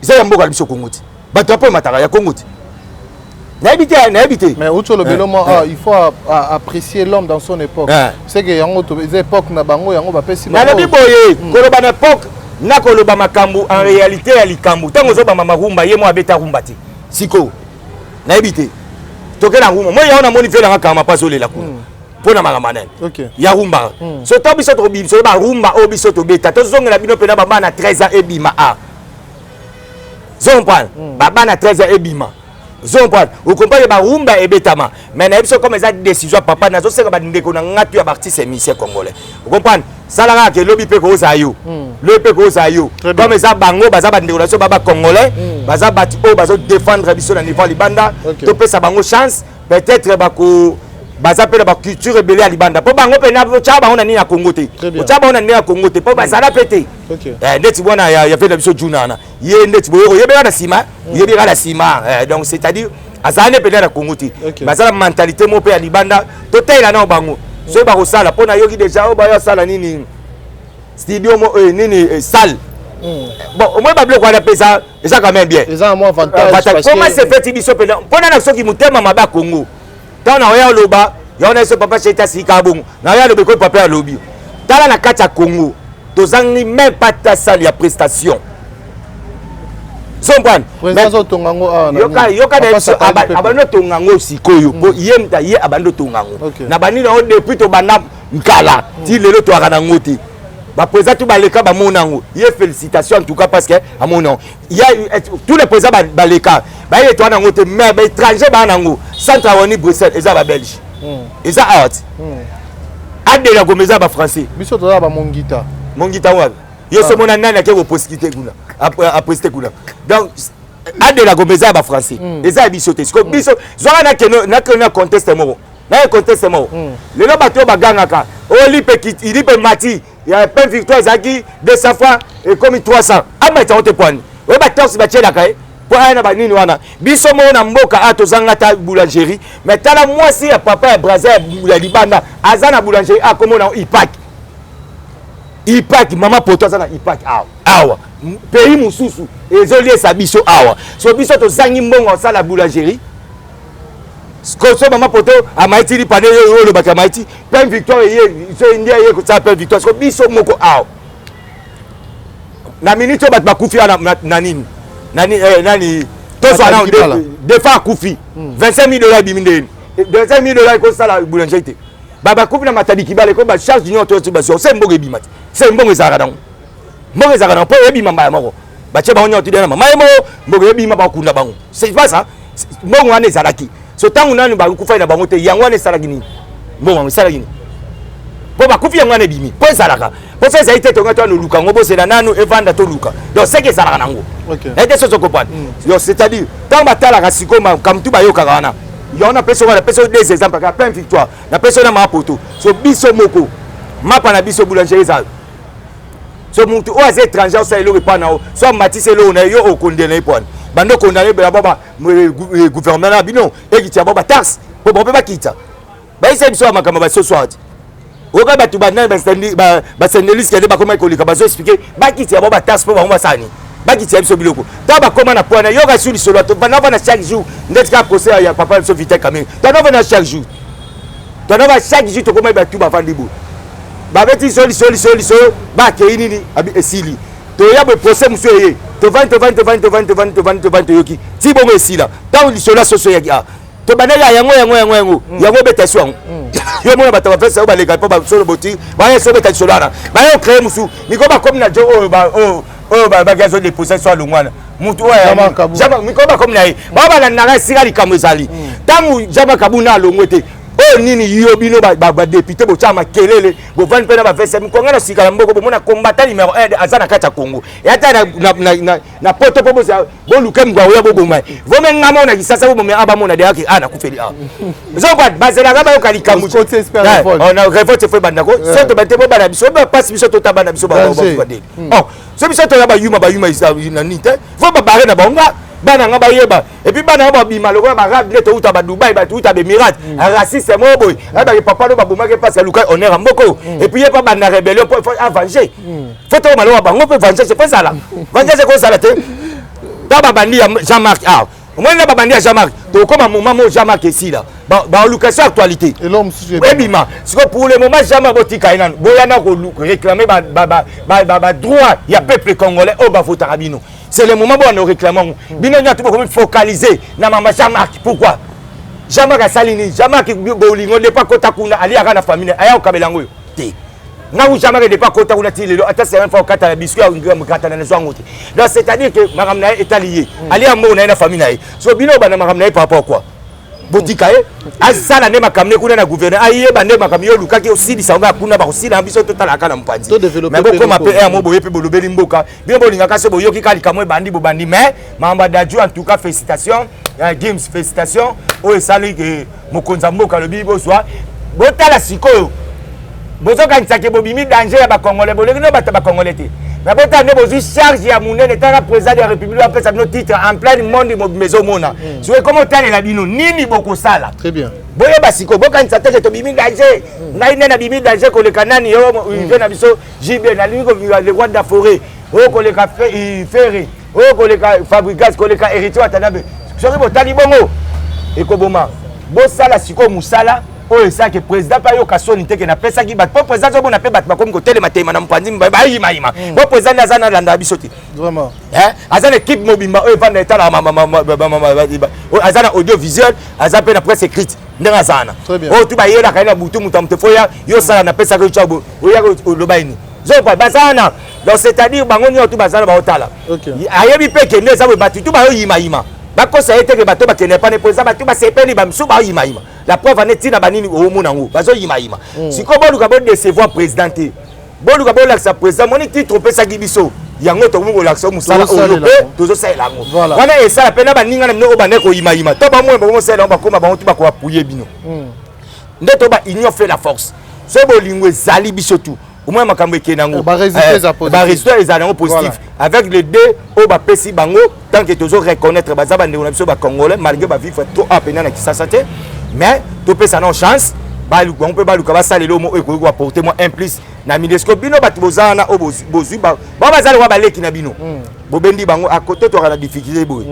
eza ya mboka na biso Kongo te. Badrapeau emataka ya Kongo te, nayebi te, nayebi te. Mais outi olobeli mwa, il faut apprécier l'homme dans son époque. C'est que yango eza époque na bango, yango bapesi. Nalobi boye, koloba na époque na koloba makambo en réalité ya likambo, ntango ozobamba marumba, ye mo abeta rumba te. Sikoyo nayebi te, toke na rumba moi yango namoni velanga kama mpo azolela kuna mpo na makambo nani ya rumba. So to biso tokobimisa barumba oyo biso tobeta, tozongela bino mpena babana 13 ans ebima a zomprendre, babana 13 ans ebima zomprendre, okomprendre barumba ebetama. Mais nayebi so comme eza décision ya papa, nazosenga bandeko na nga tu ya baartiste musicien congolais, okomprendre, sala kaka ke lobi mpe kozala yo, lobi mpe kozala yo. Comme eza bango baza bandeko na biso, ba bacongolais, baza bato oyo bazodéfendre biso na niveau ya libanda, topesa bango chance. Peut-être bako baza mpe na baculture ebele ya libanda, mpo bango mpe otya bango na nini ya Congo te, otya bango na nini ya Congo te, mpo bazala mpe te. Ndeti bwana ya ve na biso Juna wana, ye ndeti boye oyebeka na nsima, oyebeka na nsima. Donc c'est-à-dire azala nde mpenza na Congo te, baza na mentalité moko mpe ya libanda. Totalela nao bango soki bakosala, mpo nayoki déjà oyo bayo asala nini, studio mo nini, salle. Bon, au moins babiloko wana mpe eza quand même bien. Eza mwa avantage. Comment se fait biso mpenza mpona na soki motema mabe ya Congo, ntango na oya oloba yango na biso papa Sheta asika bongo, na oya aloba ekoyi papa alobi. Tala, na kati ya Congo tozangi même pas ta salle ya prestation, comprendre? Yoka na biso abandi otonga yango sikoyo, po ye muta ye abandi otonga yango na banini yango depuis tobanda nkala ti lelo toyaka nango te. Baprésident tu baleka bamona yango, ye félicitation en tout cas, parce que amona yango. Ya tous les présidents baleka baye toa nango te, mais baétranger baa nango. Centre awani Bruxelles eza babelge, eza awa ti adela goma eza bafrançais. Biso toza bamongita. Mongita wapi? Yo so mona nani ake koprosécuter kuna, aprésité kuna? Donc adela goma eza ya bafrançais, eza ya biso te. Siko biso zwaka nakeno na conteste moko, naye conteste moko. Lelo bato oyo bagangaka oyo lipe mati ya pain Victoire ezalaki 200 francs, ekomi 300, amati yango te pwani oyo batorse batielaka ye mpo aya na banini wana. Biso moko na mboka a tozanga ta boulangerie, mais tala mwasi ya papa ya Braza ya libanda aza na boulangerie, akomona Ipak, Ipak mama poto aza na Ipak awa awa, pays mosusu ezoliesa biso awa. So biso tozangi mbongo asala boulangerie. So mama poto amaiti lipane oyo olobaki amaiti pain Victoire, eye so nde aye kosala pain Victoire. So biso moko awa na minute oyo bato bakufi wana na nini, nani tozwa na defa akufi, 25 000 dollars ebimi ndeni? 25 000 dollars ekosala boulangerie te. Bakufi na Matadi Kibala, eko bacharge nyonso to bazwa se mbongo ebima te. Se mbongo ezalaka nango, mbongo ezalaka nango mpo ebima mbala moko, batie bango nyonso tudena mama ye moko, mbongo ebima, bakunda bango. C'est pas ça. Mbongo wana ezalaki so ntango nani bakufai na bango te, yango wana esalaki nini? Mbongo yango esalaki nini mpo bakufi? Yango wana ebimi mpo ezalaka, mpo so ezali te, tonga to oluka yango, bozela nanu evanda, toluka. Donc seke ezalaka nango ete sozo comprendre. Donc c'est-à-dire ntango batalaka sikoyo makambo tu bayokaka wana, yango napesi wana, napesi oyo deux exemples kaka, plein Victoire, napesi oyo na mama poto. So biso moko mapa na biso boulangerie eza so mutu oyo aza étranger osala eloko epa na yo, so amatisi eloko na ye, yo okondela ye pwani bando okondana ebela ba gouvernement na bino ekitya bao bataxe mpo bango mpe bakita. Bayisa biso ya makambo basoso awa ti oyoka bato banani basendeliste nde bakomaki koleka, bazo expliquer bakitya bao bataxe mpo bango basala nini, bakitya biso biloko. Ntango bakóma na pwana, yoka su lisolo navanda chaque jour ndeti kaka procès ya papa biso Vital Kamerhe. Tonavanda chaque jour, tonava chaque jour, tokomaki bato bavandi boye, babeti lisolo, lisolo, lisolo, lisolo, bakei nini esili, toya boye procès mosusu eye, tovandi, tovandi, tovandi, tovandi, tovandi, tovandi, tovandi, toyoki ti bongo esila. Ntango lisolo ya soso eyaki, ah, tobandaki ya yango, yango, yango, yango, yango obeta so yango, yo mona bato bapesa oyo baleka mpo basolo boti baya so obeta lisolo wana, baya ocréer mosusu mikolo bakomi na jo oyo oyo baki azodepose so alongwa wana mutu oyo mikolo bakomi na ye, bao balandaka esika likambo ezali. Ntango Jama Kabuna alongwe te. Oyo nini yo bino badepute botya makelele, bovandi mpe na bavese mikonga na sika na mboka, bomona combattant numéro 1 aza na kati ya Congo, ata na poto mpo boluka mokwa oya boboma ye. Vome nga mona Kisasa boboma a bamona deyaki a nakufeli a ozokoa bazelaka bayoka likambo révolte fo ebandako so tobandi te bobana biso bapasi biso tota bana biso babadeli. So biso toya bayuma bayuma na nini te, fo babare na bango nga bana nga bayeba. Et puis bana nga babima lokola barabe nde touta badubai, touta baémirats, raciste moko boye ayebaki papa no babomaki mpasi, aluka honneur ya mboka oyo. Et puis ye mpa banda rébellion po avenger, fo tokoma lokola bango mpe vengeance fo ezala, vengeance ekozala te. Ta babandi ya Jean-Marc awa, omoni na babandi ya Jean-Marc, tokóma moment mo Jean-Marc esila, baoluka so actualité ebima. Siko pour le moment Jean-Marc botika ye nanu, boya na koréclame badroit ya peuple congolais oyo bavotaka bino. C'est le moment boyanda koréclame yango. Bino nyonso bokomi focaliser na mama Jean-Marc. Pourquoi? Jean-Marc asali nini? Jean-Marc bolingo depa kota kuna, aliaka na famille, aya kokabela yango oyo te. Nga Jean-Marc depa kota kuna ti lelo, ata semaine fa okata na biscuit ya katana na zwango te. Donc c'est à dire que makambo na ye etali ye, alia mbongo na ye na famille na ye. So bino obanda makambo na ye par rapport quoi? Botika ye asala nde makambo ne kuna na gouverneur, ayeba nde makambo yo olukaki osilisa yango ya kuna, bakosila biso totalaka na mopanzi. Mais bokóma mpe ere mo boye mpe bolobeli mboka. Bino bolingaka so boyoki kaka likambo ebandi, bobandi. Mais makambo ya Dadju, en tout cas félicitation Gims, félicitation oyo esali mokonzi ya mboka alobi bozwa. Botala sikoyo, bozokanisaki bobimi danger ya bacongolais, bolingi no bato ya bacongolais te, mais botala nde bozwi charge ya monene. Tala, président de la République apesa bino titre en plein monde mobimba ezomona. Soki ekoma otalela bino nini bokosala, boyeba sikoyo. Bokanisa teke tobimi danger, ngai nde nabimi danger koleka nani yo ve na biso JB, nalingi koleka le roi de la forêt oyo, koleka Ferre oyo, koleka Fabregas, koleka Héritier Watanabe. Soki botali bongo ekoboma. Bosala sikoyo mosala oyo esalaki président mpe ayoka soni teke napesaki bato, mpo président azomona mpe bato bakomi kotelema telema na mopanzi, bayimayima po président nde aza nalanda biso te. Aza na équipe mobimba oyo evanda etalaka, aza na audiovisuel, aza mpe na presse écrite ndenge aza wana oyo tu bayelaka ye na butu. Moto ya moto fo ya yo osala, napesaka yo tya oyaka oloba nini zopa baza wana. Donc c'est à dire bango nyonso tu baza na baotala, ayebi mpe kende eza boye, bato tu bayoyimayima, bakosa ye teke bato bakende pane mpo eza bato basepeli, bamisu baoyimayima. La preuve ane ntina banini omona yango bazoyimayima. Sikoyo boluka bodecevoir président te, boluka bolakisa président moni titre opesaki biso yango, tokomi kolakisa mosala oyo mpe tozosalela yango wana. Esala mpe na baninga na bino oyo bandeki koyimayima to bamona bakomosalela yango, bakóma bango tu bakoapuye bino nde to ba union fait la force. So bolingo ezali biso tu omona makambo ekende yango, barésultat ezala yango positif avec les deux oyo bapesi bango. Tant que tozo reconnaître baza bandeko na biso bacongolais, malgré bavivre trop apena na Kisasa te, mais topesa nao chance bango mpe baluka basalela oyo ekoki koapporter mwa un plus na milieu. Siko bino bato boza wana oyo bozwi bao baza lokwa baleki na bino, bobendi bango akote, toaka na difficulté boye,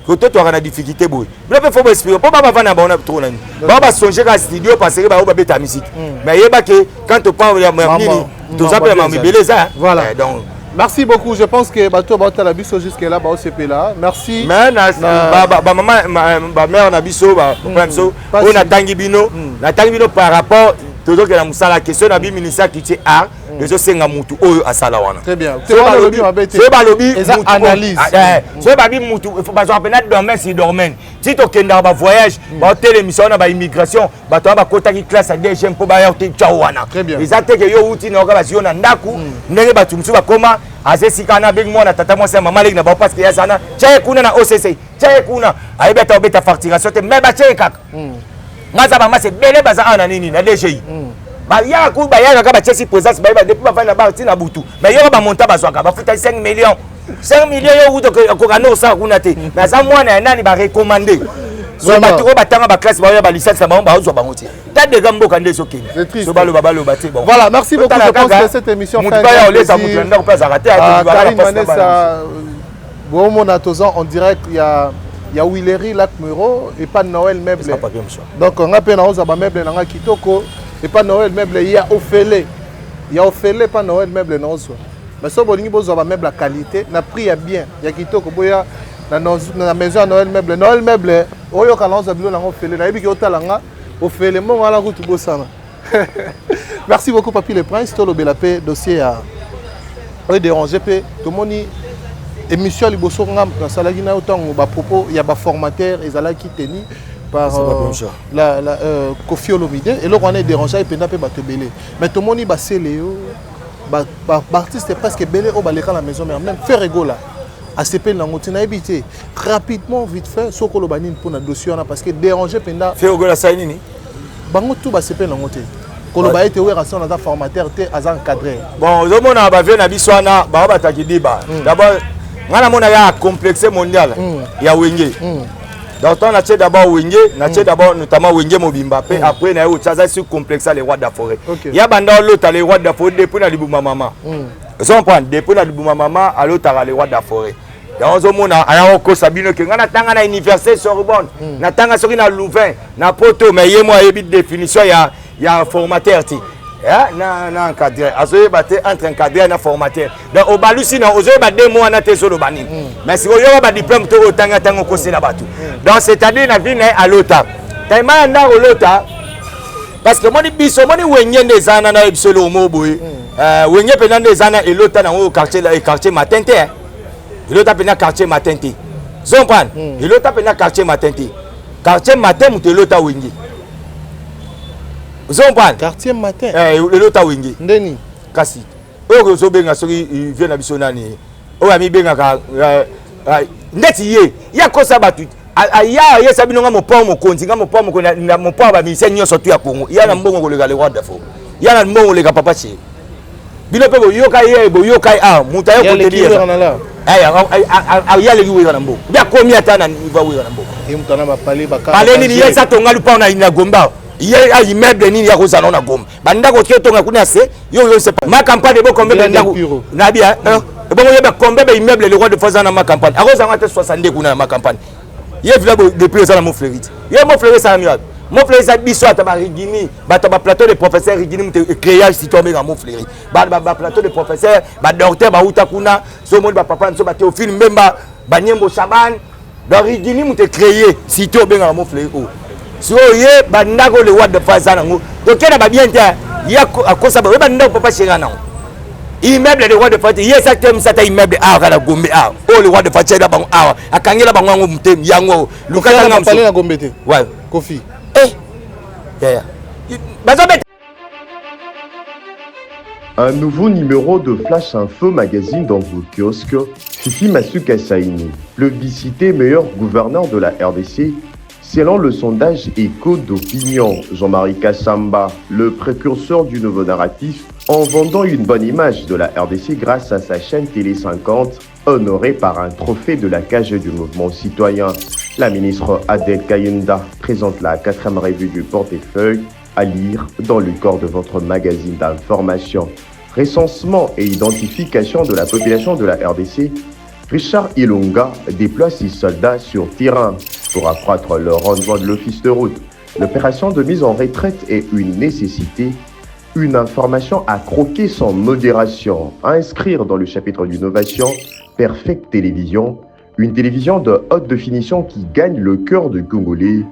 kote toaka na difficulté boye. Bino mpe fo boexpliquer mpo bavanda bango na tro nani bao basonge kaka studio parce que bao babeta musique. Mais yeba ke quand on parle ya nini, toza mpe na makambo ebele eza. Voilà. Donc merci beaucoup. Je pense que bato baotala biso jusque là baosepela. Merci. Mais bamama, bamare na biso, bapapa na biso oyo natangi bino, natangi bino par rapport tozokela mosala. Question na bi ministère culture art ezosenga mutu oyo asala wana. Soki balobi, analyse. Soki babi mutu bazwaka mpena domaine sur domaine, ti tokendaka bavoyage, baotelemisa wana baimmigration, bato wana bakotaki classe ya DGM mpo baya tya wana. Eza teke yo uti na yoka bazwi yo na ndako ndenge bato mosusu bakóma aza esika wana, abengi mwana tata mwasi ya mama leki na bango parce que ye aza na tya ye kuna na OCC, tya ye kuna, ayebi ata obeta facturation te, mais batya ye kaka. Nga aza bamasi ebele baza awa na nini na DGI, bayaka ku bayaka kaka batiesi présence, bayeba depuis bafandi na bar ntina butu, mais yoko bamonta bazwaka bafuta 5 millions, 5 millions yo kuta okoka nde osala kuna te. Mais aza mwana ya nani barecommande. So bato oyo batanga baclasse baoya balicence na bango baozwa bango te. Ta dega mboka nde ezokende, so baloba baloba te. Bon, voilà, merci beaucoup. Je pense que cette émission motu baya olesa motu na ndako mpe azalaka te. Karine Manessa, bomona toza en direct ya Willery Lac Muro epa Noël Meuble. Donc nga mpe naozwa bameuble na nga kitoko epa Noël Meuble ya ofele, ya ofele epa Noël Meuble naozwa. Mais so bolingi bozwa bameuble ya qualité na prix ya bien ya kitoko, boya na maison ya Noël Meuble. Noël Meuble oyoka naozwa bilo nango ofele, nayebi ke otala nga ofele mbongo wana kutu bosana. Merci beaucoup Papi le Prince. Tolobela mpe dossier ya oyo déranger mpe tomoni émission ya liboso nga nasalaki na yo ntango bapropos ya baformateur ezalaki teni. par la, la, Koffi Olomide. Eloko wana edérangeaki mpenza mpe bato ebele. Mais tomoni basele yo baartiste presque ebele oyo baleka na Maison Mère, même Ferre Gola asepeli nango te. Nayebi te, rapidement, vite fait, soki oloba nini mpona dossier wana, parce que déranger mpenza. Ferre Gola asali nini? Bango tu basepeli nango te, koloba ete Werrason aza formateur te, aza encadré. Bon, ozomona bavieux na biso wana bao bataki diba. D'abord ngai namona ya complexe mondial ya Wenge. Donc ntango natie d'abord Wenge, natie d'abord notamment Wenge mobimba, mpe après na ye otia aza sur complexe le roi de la forêt. Ya banda olota le roi de la forêt depuis na libuma mama. Ozo comprendre, depuis na libuma mama alotaka le roi de la forêt. Yango ozomona aya kokosa bino ke ngai natanga na université Sorbonne, natanga soki na Louvain na poto, mais ye mo ayebi définition ya formateur te na encadré. Azoyeba te entre encadré na formateur. Donc obalusi na ozoyeba 2 mois wana te, ezoloba nini? Mais sikoyo yoka badiplôme to oyo otanga ntango okosela bato. Donc c'est-à-dire na vie na ye alota taima ya ndako olota, parce que omoni biso, omoni Wenge nde eza wana, nayebi biso eloko moko boye. Wenge mpenza nde eza na elota nango quartier matin te, elota mpenza quartier matin te. Zomprendre, elota mpenza quartier matin te. Quartier matin moto elota Wenge, ozomprendre? Quartier matin. Elota Wenge. Ndeni? Kasi oyo ozobenga soki vieux na biso nani oyo amibengaka ndeti ye, ye akosa bato, aya ayesa bino nga mopao mokonzi, nga mopao mokonzi na mopao ya bamusicien nyonso tu ya Congo, ya na mbongo koleka le roi dafo, ya na mbongo koleka papa chéri. Bino mpe boyoka ye, boyoka ye. Ah, moto aye koteli ye aleki Wera na mbongo, mpe akomi ata na niveau Wera na mbongo. Pale nini? Ye esa tonga lupango na Gombe awa, ye a immeuble nini ya kozala na Gombe? Bandako oki otonga kuna se yo yo se ma campagne ebo combien de ndako nabi ebongo yeba combien ba immeuble le roi de fois na ma campagne? Akozanga ata 62 kuna na ma campagne. Ye villa depuis eza na Montfleury te. Ye Montfleury esalami wapi? Montfleury eza biso ata barigini, bato baplateau de professeur Rigini moto ecréa cité obenga Montfleury. Baplateau de professeur, badocteur bauta kuna. So omoni bapapa na biso, baThéophile Mbemba, Banyembo Chaban, donc Rigini moto ecréé cité obengaka Montfleury. Oyo sikoyo ye bandako le roi de fois aza nango, toke na babien te. Ye akosa oye bandako papa chéri nango immeuble de roi de fois. Ye esa temisa ata immeuble awa kaka na Gombe awa, oyo le roi de fois tiela bango awa, akangela bango yango motemi yango. Lukatanga na Gombe te. Ouais. Kofi. Eh yaya bazobeta. Un nouveau numéro de Flash Info Magazine dans vos kiosques. Fifi Masuka Saini, plébiscité meilleur gouverneur de la RDC, selon le sondage Écho d'opinion. Jean-Marie Kassamba, le précurseur du nouveau narratif, en vendant une bonne image de la RDC grâce à sa chaîne Télé 50, honorée par un trophée de la cage du mouvement citoyen. La ministre Adèle Kayenda présente la quatrième revue du portefeuille, à lire dans le corps de votre magazine d'information. Recensement et identification de la population de la RDC, Richard Ilunga déploie ses soldats sur terrain pour accroître le rendement de l'office de route. L'opération de mise en retraite est une nécessité, une information à croquer sans modération, à inscrire dans le chapitre d'innovation. Perfect Télévision, une télévision de haute définition qui gagne le cœur du Congolais.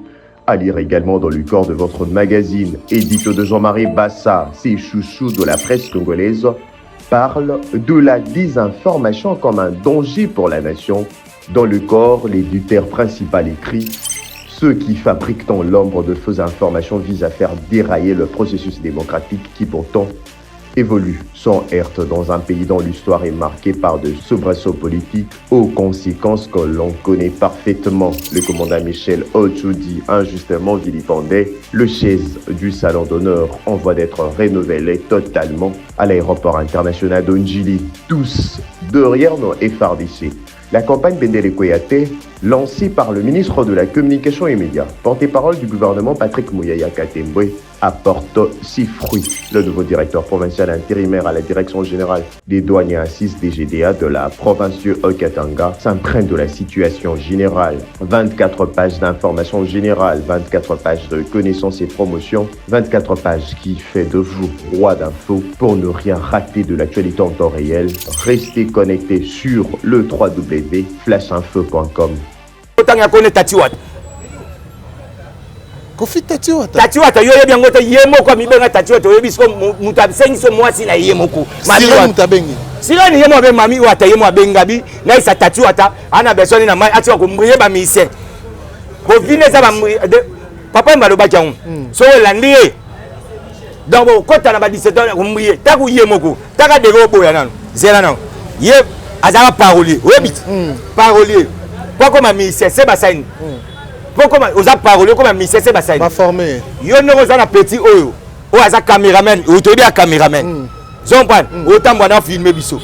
À lire également dans le corps de votre magazine. Édito de Jean-Marie Bassa, ses chouchous de la presse congolaise, parle de la désinformation comme un danger pour la nation. Dans le corps, l'éditeur principal écrit: Ceux qui fabriquent dans l'ombre de fausses informations visent à faire dérailler le processus démocratique qui pourtant évolue sans heurte dans un pays dont l'histoire est marquée par de soubresauts politiques aux conséquences que l'on connaît parfaitement. Le commandant Michel Ochoudi, injustement vilipendé, le chaise du salon d'honneur en voie d'être renouvelé totalement à l'aéroport international de Ndjili. Tous derrière nos FARDC. La campagne Bendele Koyate, lancée par le ministre de la Communication et Médias, porte-parole du gouvernement Patrick Muyaya Katembwe, apporte ses fruits. Le nouveau directeur provincial intérimaire à la direction générale des douanes et assises DGDA de la province du Haut-Katanga s'imprègne de la situation générale. 24 pages d'informations générales, 24 pages de connaissances et promotions, 24 pages qui fait de vous roi d'infos pour ne rien rater de l'actualité en temps réel. Restez connectés sur le www.flashinfo.com. Otanga kone Tati Wata. Kofi Tati Wata. Tati Wata, yo oyebi yango te. Ye moko amibenga Tati Wata. Oyebi siko moto asengi so mwasi na ye moko. Sirene moto abengi. Sirene ye mo abe mami Wata, ye mo abenga bi nayisa Tati Wata ana besoin na mai atika kombriye bamusicien bovine eza. Papa Wemba alobaki yango. Soki olandi ye donc okota na ba 17 ans ye tako ye moko taka dege oboya nano zela nano ye azalaka parolier oyebi ti parolier po akoma musicien se basani po koma oza parolier okoma musicien se basani baforme yo ndenge oza na petit oyo oyo aza cameraman otoyebi ya cameraman zompane otambwa na filme biso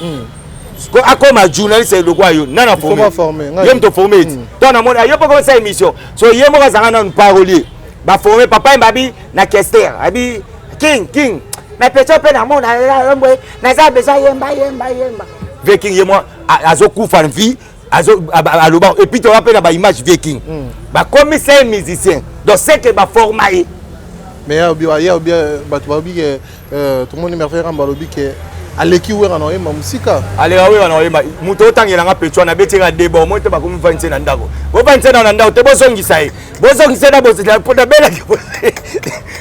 akoma journaliste lokola yo nani aforme ye moto forme eti to namoni yo mpo komisa émission so ye moko azalaka nanu parolier baforme papa yemba abi na kester abi king king mais peto mpe namona naza besoin yemba yemba yemba vie king ye mwa azokufa vie aloba epuis toza mpe na baimage vie king bakomisa ye musicien donc c'est que baforma ye. Mais ya obi bato balobi ke tomoni Merveille Ramba alobi ke aleki Wera na oyemba mosika. Aleka Wera na oyemba. Moto otangelanga pecho wana abeti debo omoi te, bakomi vanise na ndako, bovanise na ndako te, bozongisa ye, bozongisa ye na nabelaki,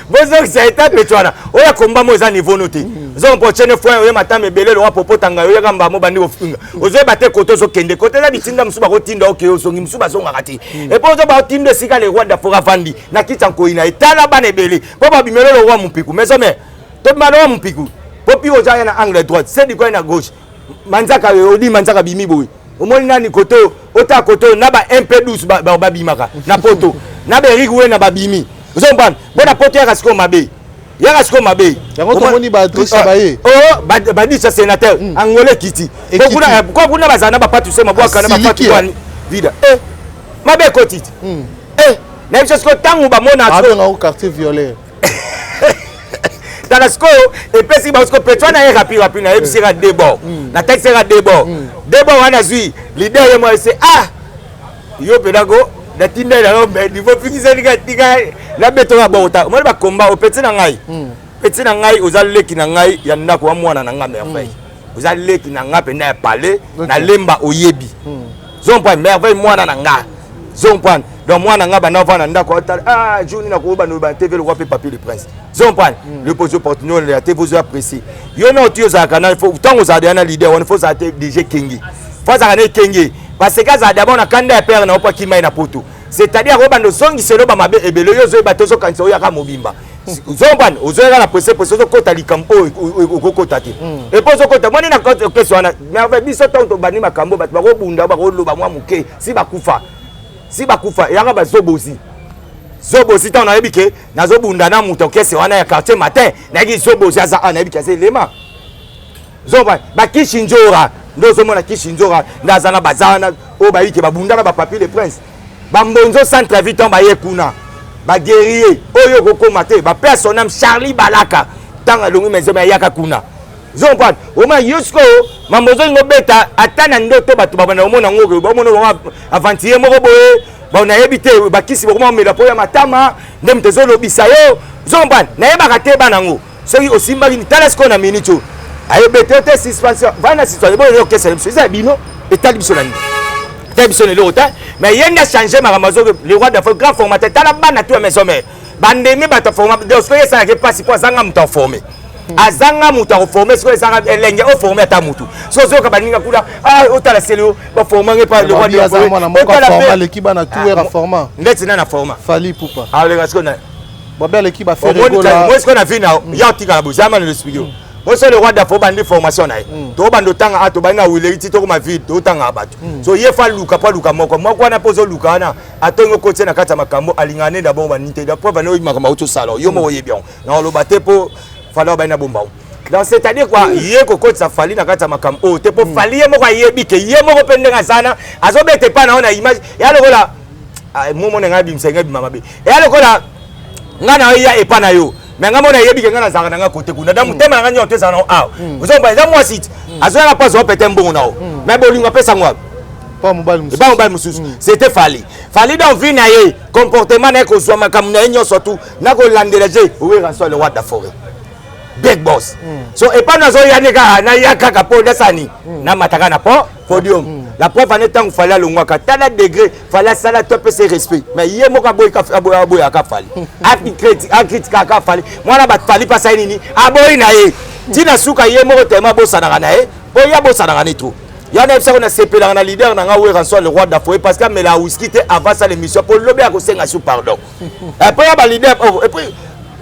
bozongisa ye ta pecho wana oyo akomba mo eza niveau no te. Ozonga mpo otyene foi oyema tama ebele lokwa popotanga oyaka mbamo bandi kofinga, ozoyeba te kote ozokende kote eza bitinda mosusu bakotinda oke ozongi, mosusu bazongaka te. Epo ozo baotinda esika le roi d'Afrique avandi na kiti ya nkoi na ye. Tala bana ebele mpo babimelo le roi mopiku maison mare tobima le roi mopiku po pi oza ya na angle droite sedi kwa na gauche manzaka odi manzaka bimi boye omoni nani kote ota kote na ba mp12 babimaka na poto na ba Eric Wena babimi, ozomprendre mpo na poto yaka sikoyo mabe, yaka sikoyo mabe. Yango tomoni baadresse baye. Oh, badisha sénateur angolais kiti ko kuna bazala na bapatu se mabwaka na bapatu wani vida mabe ekoti ti na biso sikoyo ntango bamona. Babenga quartier violeur. Tala sikoyo epesi bango sikoyo petwa na ye rapide rapide, nayebisi ka debord, natakisi ka debord debord wana azwi leader ye moko ese ah yo mpenako natinda yango mais niveau fikisani ka tika nabetoka bokota omoni bakomba opeti na ngai, peti na ngai, oza leki na ngai ya ndako wa mwana na ngai Merveille, oza leki na ngai mpenza ya palais nalemba oyebi zompoint Merveille mwana na ngai zompoint. Donc mwana nga banda ovanda ndako atala ah jour nini nakoyeba na TV lokwa mpe Papier le Prince zompoint le pose opportunité ya TV ozo apprécier yo na oti ozalaka na ntango ozala deya na leader wana, fo ozala te DG Kengi, fo azalaka na ekenge parce que azala d'abord na kanda ya père na yo mpo akima ye na poto, c'est-à-dire akobanda ozongisela oyo bamabe ebele oyo ozoyeba te, ozokanisa oyaka mobimba zombani ozoyaka na presse presse, ozokota likambo oyo okokota te epo ozokota moni na kesi wana. Merveille biso ntango tobandi makambo bato bakobunda bakoloba mwa moke si bakufa si bakufa eyaka bazobozi zobozi. Ntango nayebi ke nazobunda na moto okese wana ya Quartier Matin, nayebi zobozi aza a nayebi ke aza elema zoba bakishi nzora nde ozomona kishi nzora nde aza na baza wana oyo bayi ke babunda na bapapi le Prince bambonzo centre ville. Ntango baye kuna baguerrier oyo okokóma te bape ya son âme Charlie Balaka ntango alongi maison ayaka kuna zomprendre omona yo sikoyo mambo ozolinga obeta ata na ndoto bato babanda komona yango, bamona bango aventurier moko boye bon nayebi te bakisi bokoma omela mpo ya matama nde moto ezolobisa yo zomprendre nayebaka te bana yango soki osimbaki. Tala sikoyo na minute oyo ayebete te suspension vana suspension boyo okesela biso eza ya bino etali biso na nini, etali biso na eloko te. Mais ye nde achange makambo azoki le roi d'Afrique grand formateur. Tala bana tu ya maison mare bandemi bato aforma donc soki esalaki mpasi mpo azanga moto aforme, azanga moto akoforme sikoyo ezanga elenge oforme ata motu soki ozoyoka baninga kuna otala sele oyo baformange pa le roi. Mwana moko aforma aleki bana tout ere aforma. Ndeti nani aforma? Fally Ipupa. Aleka sikoyo na babe aleki baferegola. Moi sikoyo na vie na ya otikala boye zama na l'esprit yo moso le roi d'Afrique obandi formation na ye tobanda otanga a tobandi na wileri ti tokoma ville totanga bato so ye fa luka mpo aluka moko moko wana mpo ozoluka wana atongi okotie na kati ya makambo alingaka nde d'abord banini te preuve ane oyebi makambo auti osala yo moko oyebi yango na oloba te mpo Fally obandi na bomba. Donc c'est-à-dire quoi, ye kokotisa Fally na kati ya makambo oyo te mpo Fally ye moko ayebi ke ye moko mpe ndenge aza na azobeta epa na yo na image ya lokola momo na ngai abimisa ngai bima mabe eya lokola ngai na ya epa na yo me ngai mona yebi ke ngai nazalaka na ngai kote kuna donc motema na ngai nyonso te ezala na awa ozomba eza mwasi ti azoyaka mpo azwa pete mbongo na yo me bolingo apesa ngo wapi? Pa mobali mosusu. Epa mobali mosusu. C'était Fally. Fally donc vie na ye, comportement na ye, kozwa makambo na ye nyonso tu na kolandela je Werrason le roi de la forêt big boss. So epa nazoya nde kaka naya kaka mpo nasani namataka na po podium. La preuve ane ntango Fally alongwaka, tala degré Fally asala to apesa respect mais ye moko aboyaka Fally, akritikaka Fally mwana bato. Fally mpe asali nini? Aboyi na ye ntina suka ye moko tema abosanaka na ye mpo ye abosanaka ne trop. Ya nayebisako nasepelaka na leader na nga Werrason, le roi d'Afrique, parce que amela whisky te avant sala émission mpo lobi akosenga su pardon. Mpo ya baleader, oh, et puis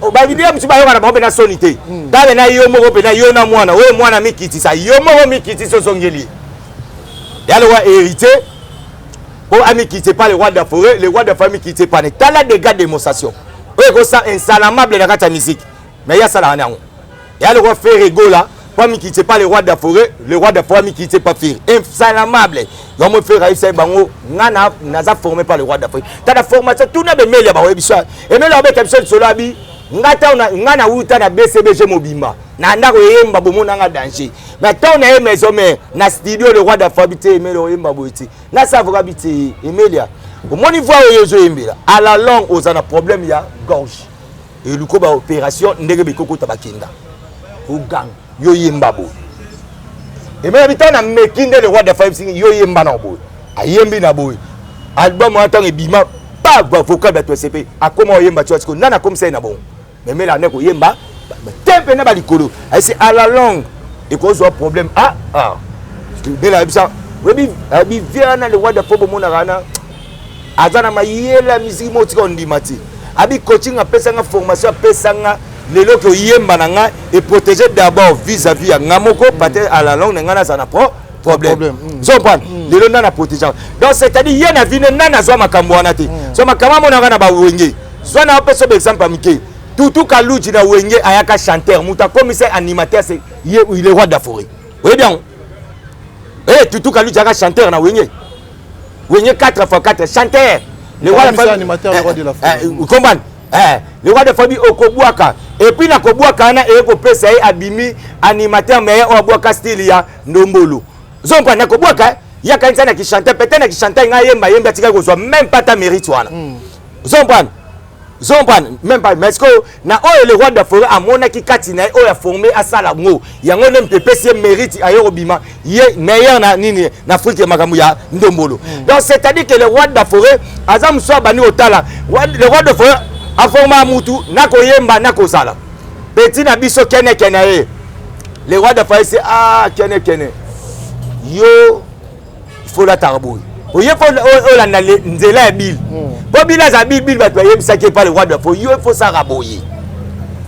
oh, baleader mosusu bayoka na bango mpe na soni te. Tala na yo moko mpe na yo na mwana oyo, mwana mikitisa, yo moko mikitisa, ozongeli ya le roi héritier mpo amikitise pas le roi de la forêt. Le roi de la forêt amikitise pane. Tala dégâts démonstration oyo ekosa insalamable na kati ya musique, mais ye asalaka na yango ya le roi Ferre Gola mpo amikitise pas le roi de la forêt. Le roi de la forêt amikitise pas Ferre, insalamable. Yango Ferre ayebisa ye bango: nga naza formé par le roi de la forêt. Tala formation tuna bemeli ya baoyebi biso, emeli abeta biso lisolo abi nga ntango nga nawuta na BCBG mobimba na ndako eyemba bomonanga danger, mais ntango na ye maison mère na studio, le roi de la forêt bi te, emeli oyemba boye te, nasavoka bi te. Emelia, omoni voix oyo ezoyembela, à la longue oza na problème ya gorge, eluko baopération ndenge bekokota bakenda oganga. Yo yemba boye. Emelia bi ntango na meki nde le roi de la forêt bisingi yo yemba na boye, ayembi na boye. Album wana ntango ebima pa vocal, bato esepe akoma oyemba ti sikoyo nani akomisa ye na bongo. Memela nde koyemba te mpena balikolo ayesi, à la longue ekozwa problème. Ah ah, bela ayebisa oyebi ayebi vie wana. Le roi de fo bomonaka wana aza na mayele ya misiki moko tika ondima te. Abi coaching apesanga, formation apesanga lelo ke oyemba na nga eprotege d'abord vis-à-vis ya nga moko, peut-être à la longue na nga naza na problème. Zo comprendre lelo nani aprotege. Donc c'est-à-dire ye na vine nani azwa makambo wana te. So makambo amonaka na bawenge, zwa na opesa ba exemple ya mike. Tutu Kaluji na Wenge ayaka chanteur, moto akomisa animateur c'est ye le roi de la forêt. Oyebi yango? Eh, Tutu Kaluji ayaka chanteur na Wenge, Wenge 4 x 4 chanteur. Le roi de animateur, le roi de la forêt. Comprendre eh, le roi de forêt okobwaka et puis na kobwaka wana eye kopesa ye abimi animateur meilleur oyo abwaka style ya ndombolo. Zompa na kobwaka ye akanisa na kichanteur, peut-être na kichanteur ngai yemba yembi, atikaki kozwa même pas ta mérite wana. Zompane, zompane même pas. Mais que na oyo le roi de la forêt amonaki kati na ye oyo aforme asala ngo, yango nde moto epesi ye mérite, aye kobima ye meilleur na nini na Afrique ya makambo ya ndombolo. Donc c'est à dire que le roi de la forêt aza mosu abandi kotala. Le roi de la forêt aforma mutu na koyemba na kozala petit na biso kene kene ye. Le roi de la forêt se ah kene kene yo faut lataka boye, oye fo olanda nzela ya bile mpo bile aza bile bile. Bato bayebisaki epa le roi de la forêt: yo fo saka boye,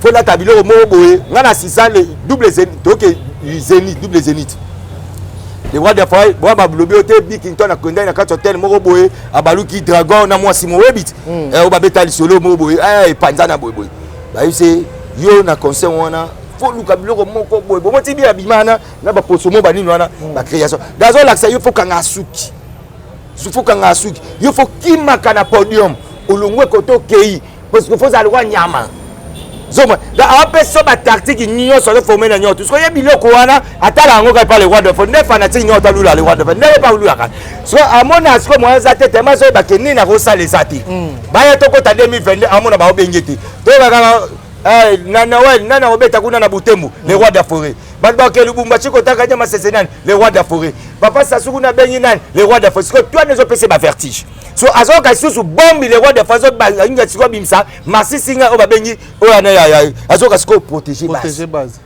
fo lata biloko moko boye. Nga na sisa le double zénith, toke zénith, double zénith. Le roi de la forêt boya balobi oyo te Bikington akendaki na kati hotel moko boye, abaluki dragon na mwasi moyebi ti oyo babeta lisolo moko boye epanza na boye boye. Bayebisi yo na concert wana fo luka biloko moko boye bomoti bi abima wana na baposo mo banini wana bacréation. Azolakisa yo fo kanga suki, fo kanga suki, yo fo kimaka na podium, olongwe kote okei parce que fo zala lokwa nyama. Zoma apesa batactique nyonso, azoforme na nyonso. Soki ye biloko wana atala yango kaka epa le roi de forêt nde fanatique nyonso alula le roi de forêt ndenge epa olulaka. So amona sikoyo moyen eza te, tema azoyebake nini akosala eza te. Baya tokota 2022, amona baobenge te, toyeba kaka na Noël nani akobeta kuna na Butembo. Le roi de la forêt, bato bake Lubumbashi kotaka nyama sese nani? Le roi de la forêt. Papa Sasu kuna abengi nani? Le roi de la forêt. Sikoyo twana ezopesa bavertige, so azoyoka lisusu bombi. Le roi de la forêt azolinga sikoyo abimisa masisinga oyo babengi oyo ana azoyoka sikoyo protéger base.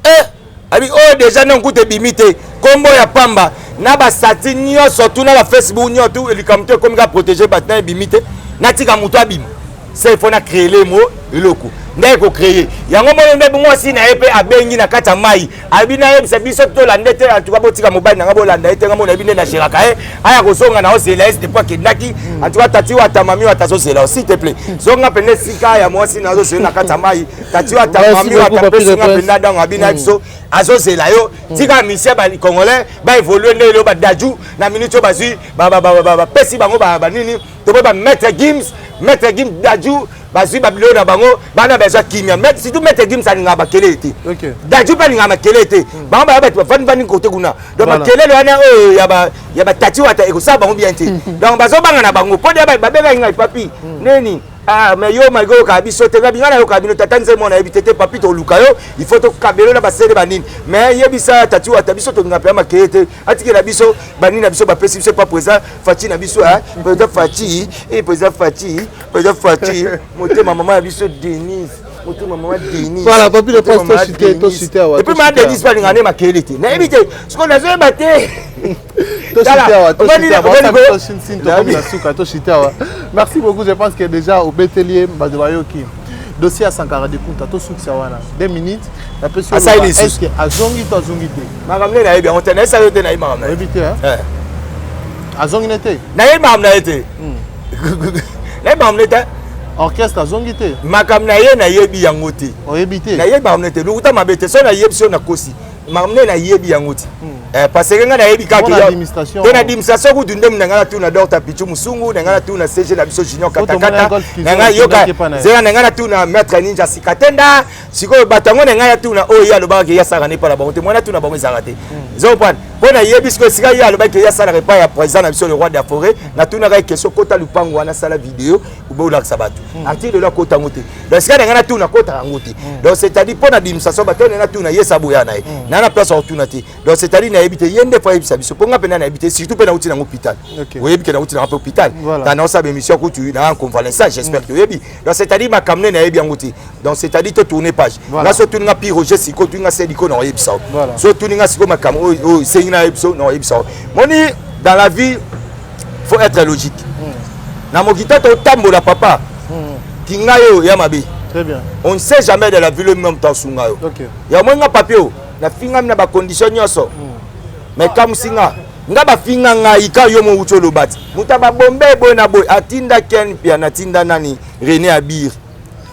Eh, abi oyo déjà non kuta ebimi te, nkombo ya pamba na basati nyonso tu na bafacebook nyonso tu, likambo te ekomi kaka protéger bato na ebimi te. Natika moto abima se ifo na créer mo eloko nde ekocréer yango. Moni nde mwasi na ye mpe abengi na kati ya mai, abi nayebisa biso tolanda te. Antuka botika mobali na nga, bolanda ye te. Nga mona yebi nde nagéraka ye, aya kozonga na ozela ye depuis akendaki. Antuka tati wata, mami wata azozela, s'il te plaît zonga pene esika ya mwasi na azozela na kati ya mai. Tati wata, mami wata pesinga mpenza dango, abi na biso azozela yo. Tika musicien bacongolais baévolue nde lelo badaju na minute oyo bazwi bapesi bango banini toboyi ba Maître Gims, Maître Gims, Daju bazwi babiloko na bango, bana bazwa kimia. Surtout Maître Gims alingaka makelele te, Daju mpe alingaka makelele te. Bango baya bato bavandivandi kote kuna, donc makelele wana oyo ya batati wata ekosala bango bien te. Donc bazobanga na bango mpo babengaki ngai papi neni. Ah, mais yo malgré oyokaka biso te, ngabi ngai nayokaka bino. Tata nzembo nayebi te te papi, toluka yo, il faut tokabelo na basele banini. Mais yebisa tati wata biso tolinga mpenza makeye te, atikela biso banini na biso bapesi biso epa président Fatshi na biso, président Fatshi, président Fatshi, président Fatshi motema mama ya biso Denise. Motema mama Denis. Voilà, papi le prince, to chuter, to chuter awa. Et puis mama Denis pa linga ne makele te. Nayebi te. Siko nazoyeba te. To chuter awa, to chuter awa. To chuter tokomi na suka, to chuter awa. Merci beaucoup, je pense que déjà obeteli ye bato bayoki. Dossier ya Sankara de Kunta, to sukisa wana. 2 minutes. Napesi yo Asali loba, lisusu. est-ce que azongi to azongi te? Makambo nde nayebi yango te. Nayebisa yo te nayebi makambo na ye. Oyebi te, hein? Eh. Azongi ne te? Nayebi makambo na ye te. Nayebi makambo na ye te. Orchestre azongi te? Makambo na ye nayebi yango te. Oyebi te? Nayebi makambo na ye te. Lokuta mabe te. Soki nayebi soki nakosi. Makambo na ye nayebi yango te. Eh, parce que ngai nayebi kaka Mpona ya- administration. te na administration kutu nde na ngai natuna Dorta Pichu Musungu, na ngai natuna CG na biso Junior Po tomona Katakata, Golf Kizo na ngai yoka akendaki epa na ye. zela na ngai natuna Maître Ninja Sikatenda. Sikoyo bato yango na ngai atuna oyo ye alobaka ke ye asalaka na epai na bango te, mwana atuna bango ezalaka te. Ozo comprendre? Mpo nayebi sikoyo esika ye alobaki ke ye asalaka epai ya président na biso le roi de la forêt, natunaka ye question, kota lupango wana asala video obe olakisa bato. Article lelo akota yango te. Donc esika na ngai natuna akotaka yango te. Donc c'est-à-dire mpo na administration bato oyo natuna ye saboya na ye. Na na place ya kotuna te. Donc c'est-à-dire nayebi te ye nde fo ayebisa biso mpo nga mpenza nayebi te, surtout mpe nauti nango hôpital. Oyebi ke nauti nango mpe hôpital. Ta naosala émission kutu na convalescence, j'espère que oyebi. Donc c'est-à-dire makambo nde nayebi yango te. Donc c'est-à-dire to tourner page. Nga so tuni nga Pi Roger siko tuni nga Sediko na oyebisa yo. So tuni nga siko makambo oyo oyo esengi na yebisa na oyebisa yo. Moni dans la vie faut être logique. Na mokita to tambola papa. Kinga yo ya mabe. Très bien. On ne sait jamais de la vie le même temps sunga yo. Ya moi nga papier oyo na fingami na ba conditions nyonso. Mais kamusi nga nga bafinga ngai ka yo mowuti oloba ti moto ya babombe boye na boye atinda Ken Piana, atinda nani René Abir,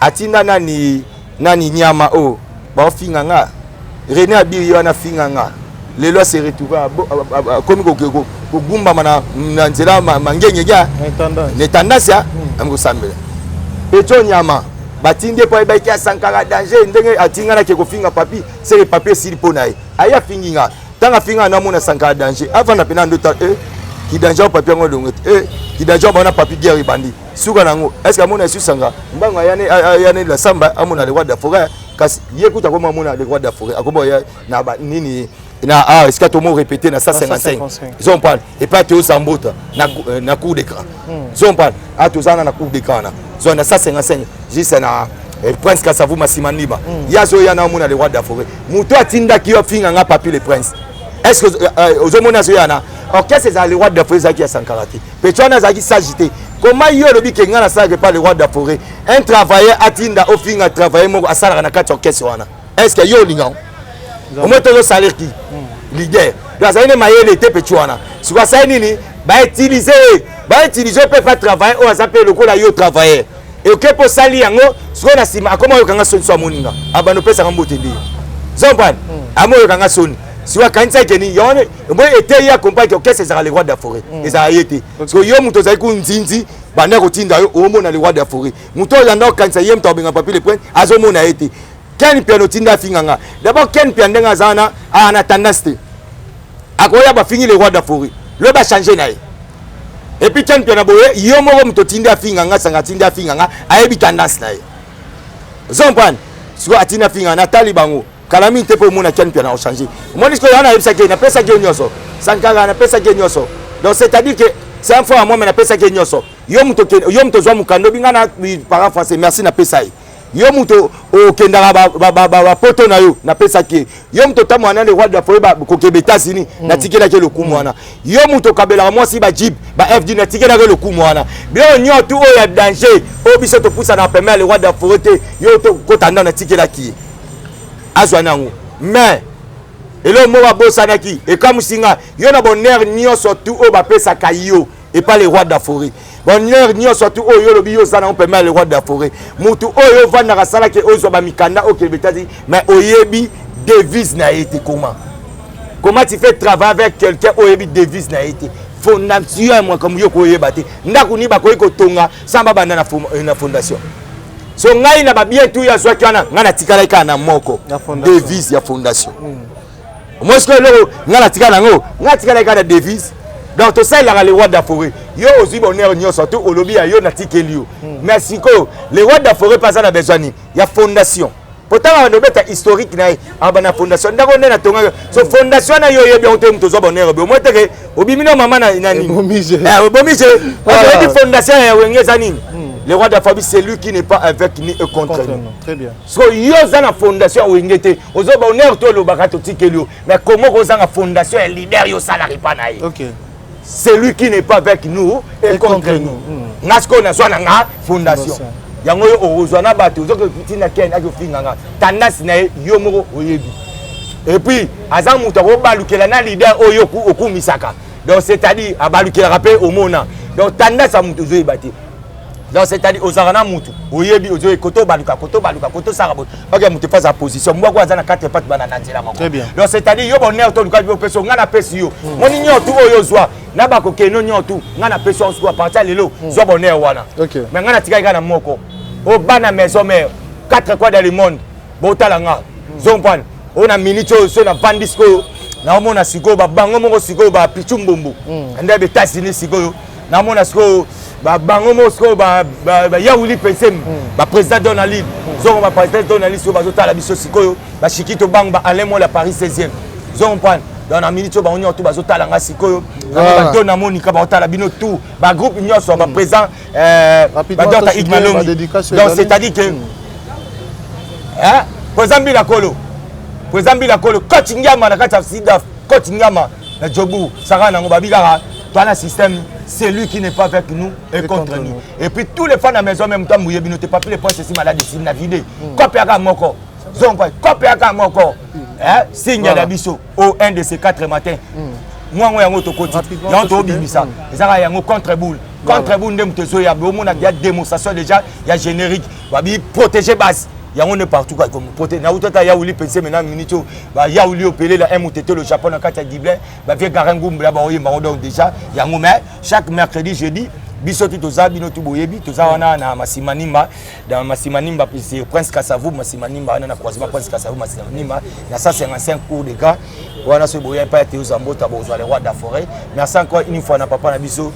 atinda nani nani nyama oyo baofinga nga René Abir ye wana afinga nga lelo ase retrouve akomi kogumbama na nzela mangenge ja na tendance ya ami kosambela petio nyama batindi ye mpo ayebaki ya Sankara danger ndenge atinga nake kofinga papi seke papi esili mpo na ye aye afingi nga ntango afinga nga namona Sankara danger avanda mpena ndota e kidanger oyo papi yango elongo te e kidanger oyo baona papi guerre ebandi suka nango est ce que amona esu Sankara mbango ayane la samba amona le roi de la forêt kasi ye kuta akoma amona le roi de la forêt akoma ya na ba nini na ah esika tomo répéter na 155 zompane et puis toza mbota na na cour d'écran zompane ah toza na cour d'écran na zo na 155 juste na Prince Kasavu Masimaniba ya zo ya na amona le roi de la forêt moto atindaki yo afinga nga papi le prince est-ce que ozomona zo ya na orchestre ezala le roi de la forêt ezalaki ya Sankara te pe wana azalaki sage te comment yo olobi ke nga nasalaka epa le roi de la forêt un travailleur atinda ofinga travailleur moko asalaka na kati ya orchestre wana est-ce que yo olinga omoi tozosalaire ki leader donc azali ne mayele te pe wana sikoyo asali nini bautilize ye bautilize mpe pa travailleur oyo aza mpe lokola yo travailleur eke mpo osali yango sikoyo na nsima akoma oyokanga soni so amoninga abanda opesaka mbote nde zompane ama oyokanga soni sikoyo akanisaki keni yango boye eteyi ya comprendre ke orchestre ezalaka le roi de la forêt ezalaka ye te sikoyo yo moto ozali kunzinzi banda kotinda yo omona le roi de la forêt moto oyo anda okanisa ye moto abenga papi le prince azomona ye te Ken Piano otinda afinga nga d'abord Ken Piano ndenge aza wana aa na tendance te akoya bafingi le roi de la forêt lo bachange na ye et puis Ken Piano boye yo moko moto otindi afinga nga sanga atindi afinga nga ayebi tendance na ye ozompane sikoyo atindi afinga nga natali bango kala mingi te mpo omona Ken Piano ochange omoni sikoyo wana ayebisaki ye napesaki ye nyonso Sankara napesaki ye nyonso donc c'est à dire que c'est un frère à moi mais napesaki ye nyonso yo moto yo moto ozwa mokanda obi nga na parent français merci napesa ye yo moto okendaka bapoto na yo napesaki ye yo moto otambola na le roi de la forêt kokende États-Unis natikelaki ye lokumu wana yo moto okabelaka mwasi ba jeep ba FD natikelaki ye lokumu wana biloko nyonso oyo ya danger oyo biso topusana peme ya le roi de la forêt te yo tokota ndao natikelaki ye azwa nango mais eloko moko abosanaki ekamwisi nga yo na bonheur nyonso tu oyo bapesaka yo epa le roi de la forêt bonheur nyonso tu oyo olobi yo oza nango pema ya le roi de la forêt motu oyo ovandaka asalaki ozwa bamikanda okende États-Unis mais oyebi devise na ye te comment comment tu fais travailler avec quelqu'un oyebi devise na ye te fondation ya makambo yo koyeba te ndako nini bakoki kotonga sans babanda na fondation so ngai na babien tu oyo azwaki wana ngai natikalaki kaka na moko devise ya fondation moi sikoyo eloko ngai natikala yango ngai natikalaki kaka na devise donc tosalelaka le roi de la forêt yo ozwi bonheur nyonso to olobi ya yo natikeli yo mais sikoyo le roi de la forêt mpe aza na besoin nini ya fondation po ntango abanda obeta historique na ye abanda fondation ndako nde natongaki so fondation wana yo oyebi yango te moto ozwa bonheur obi omoi teke obimi na mama na nini obomi je oyebi fondation ya wenge eza nini. Le roi d'Afabi, c'est lui qui n'est pas avec ni et contre, contre nous. Très bien. So yo oza na fondation ya wenge te. Ozo ba honneur to lobaka to tikeli yo. Mais comment kozanga fondation ya leader yo salaka epa na ye? OK. Celui qui n'est pas avec nous est, est contre, contre nous. Nga sikoyo nazwa na nga fondation. Yango yo okozwa na bato ozokotina ken akofinga nga. Tendance na ye yo moko oyebi. Et puis aza moto akobalukela na leader oyo okumisaka. Donc c'est-à-dire abalukelaka mpe omona. Donc tendance ya moto ozoyeba te. Donc c'est-à-dire ozalaka na mutu oyebi ozoye koto obaluka koto obaluka koto osala boye oke mutu efaza position mbwako aza na quatre pattes bana na nzela moko. Donc c'est-à-dire yo bonheur to luka opesi ngai napesi yo moni nyonso oyo ozwa na bakokeno nyonso ngai napesi yo sikoyo à partir ya lelo zwa bonheur wana. Mais ngai natikali kaka na moko oyo bana maison mère quatre coins dans le monde botala nga zompane oyo na minute oyo so navandi sikoyo naomona sikoyo babango moko sikoyo bapichu mbombo nde ya États-Unis sikoyo namona sikoyo babango moko sikoyo bayawuli pesem baprésident Donald zongo baprésident Donald sikoyo bazotala biso sikoyo bashikito bango ba Alain Mola Paris 16e zongo mpane donc na minute oyo bango nyonso bazotala nga sikoyo badona Monika baotala bino tout bagroupe nyonso baprésident badota Igmalongi. Donc c'est-à-dire que président Mbila Kolo, président Mbila Kolo coach Ngiama na kati ya Sidaf, coach Ngiama na Jobu saka nango babi kaka toi na système, celui qui n'est pas avec nous est contre nous. Et puis tous les fans de la maison même temps mouye bino te papi le prince si malade si na vide kope aka moko zongo kope aka moko signe na biso au 1 de ces 4 matins mwango yango tokoti yango tobimisa ezaka yango contre boule contre boule nde moto ezoya omona ya démonstration déjà ya générique babi protéger base yango nde partout kaka proté na utata ya wuli pense maintenant minute oyo ba ya wuli opelela un mutete le Japon na kati ya Dublin ba vieux Garin Ngumbla ba oyemba ngo donc déjà yango. Mais chaque mercredi, jeudi, biso tu toza bino tu boyebi toza wana na Masimanimba, dans Masimanimba c'est Prince Kasavu Masimanimba wana na croisement Prince Kasavu Masimanimba na 155 cours de gars wana soki boya epai ya Teo Zambota bozwa le roi de la forêt. Merci encore une fois na papa na biso